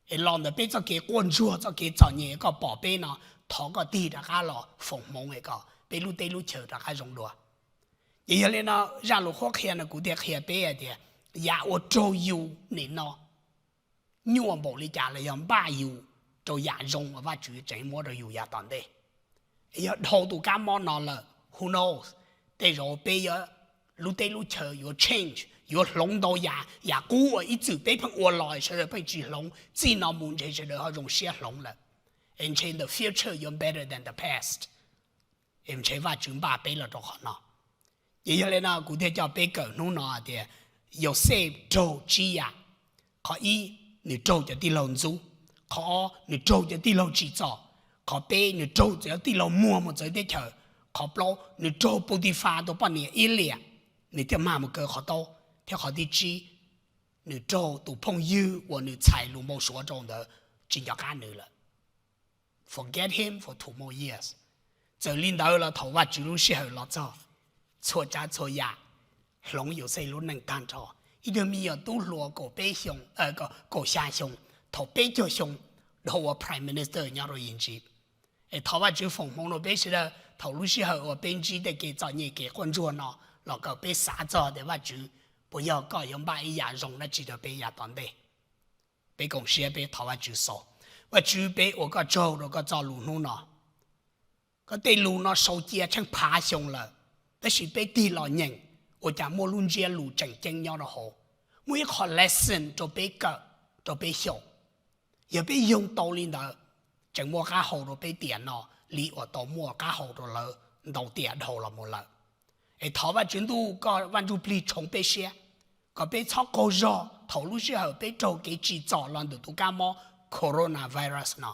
Es los ntawm peb txoj kev quaj ntsuag, txoj kev txom nyem koj pom peb no, thov koj tig rov qab los foom hmoov es kom peb lub teb lub chaw rov qab zoo dua. Ces yog li no, zaj lus qhuab qhia no kuv thiaj qhia peb hais tias yam uas raug yus nim no nyuaj npaum li cas los yog npaj yus rau yam zoo uas Vajtswv tseem muab rau yus yav tom ntej. Yog dhau tus kab mob no lawm, who knows, tej zaum peb yuav, lub teb lub chaw yuav change, yuav hloov ntau yam, yam qub uas ib txwm peb pheej ua los sawv daws pheej tsis hloov, txij no mus ntshe sawv daws ho zoo siab hloov lawm. Es ntshe the future yuav better than the past. Es ntshe Vajtswv npaj peb los rau qhov no. Ces yog li no kuv thiaj coj peb kawm hnub no tias Yauxej raug tsib yam. Qhov ib, nws raug cov tij laug ntxub. Qhov ob, nws raug cov tij laug tsim txom. Qhov peb, nws raug cov tij laug muag mus txawv teb chaws. Qhov plaub, nws raug Pautifas tus poj niam ib liam, nws thiaj mag mus kaw qhov taub. Thiab qhov thib tsib, nws raug tus phooj ywg uas nws txhais lus npau suav rau ntawd tsis nco qab nws lawm. Forget him for two more years. Txawm li ntawd los thaum Vajtswv lub sij hawm los txog, txhua tsav txhua yam hloov Yauxej lub neej tag nrho. Ib tug me nyuam tub hluas kaum peb xyoo, kaum xya xyoo, thaum peb caug xyoo, dhau ua prime minister nyob rau Iziv. Es thov Vajtswv foom hmoov rau peb sawv daws thaum lub sij hawm uas peb ntsib tej kev txom nyem kev quaj ntsuag no, los kom peb xav txog tias Vajtswv, puas yog koj yuav npaj ib yam zoo dab tsi rau peb yav tom ntej? Peb koom siab peb thov Vajtswv xaus. Vajtswv, peb ua koj tsaug rau koj txoj lus hnub no. Koj tej lus no sau cia tsheej phav xyoo lawm, tab sis peb tig los nyeem, ua cas muaj lub ntsiab lus tseem ceeb nyob rau hauv, muaj ib qho lesson rau peb kawm, rau peb xyaum. Yog peb yoog tau li ntawd, tseem muaj qab hau rau peb tiam no li uas tau muaj qab hau rau lawv ntau tiam dhau los mus lawm. Es thov Vajtswv ntuj koj Vaj Ntsujplig tshoov peb siab, kom peb txhob qaug zog thaum lub sij hawm peb raug kev tsim txom los ntawm tus kab mob coronavirus no.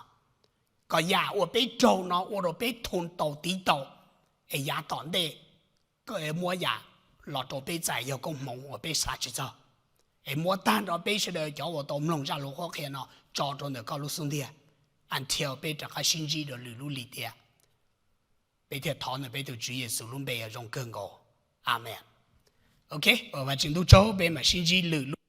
Kom yam uas peb raug no ua rau peb thum tau tiv tau, es yav tom ntej muab yam los rau peb txais yog koob hmoov uas peb xav tsis txog. Es muab tag nrho peb sawv daws cov uas tau mloog zaj lus qhuab qhia no tso rau ntawm koj lub xub ntiag, until peb rov qab sib ntsib rau lwm lub lim tiam. Peb thiaj thov ntawm peb tus Tswv Yexus lub npe uas zoo kawg nkaus. Amees. Ok, ua Vajtswv ntuj tsaug, peb mam sib ntsib lwm lub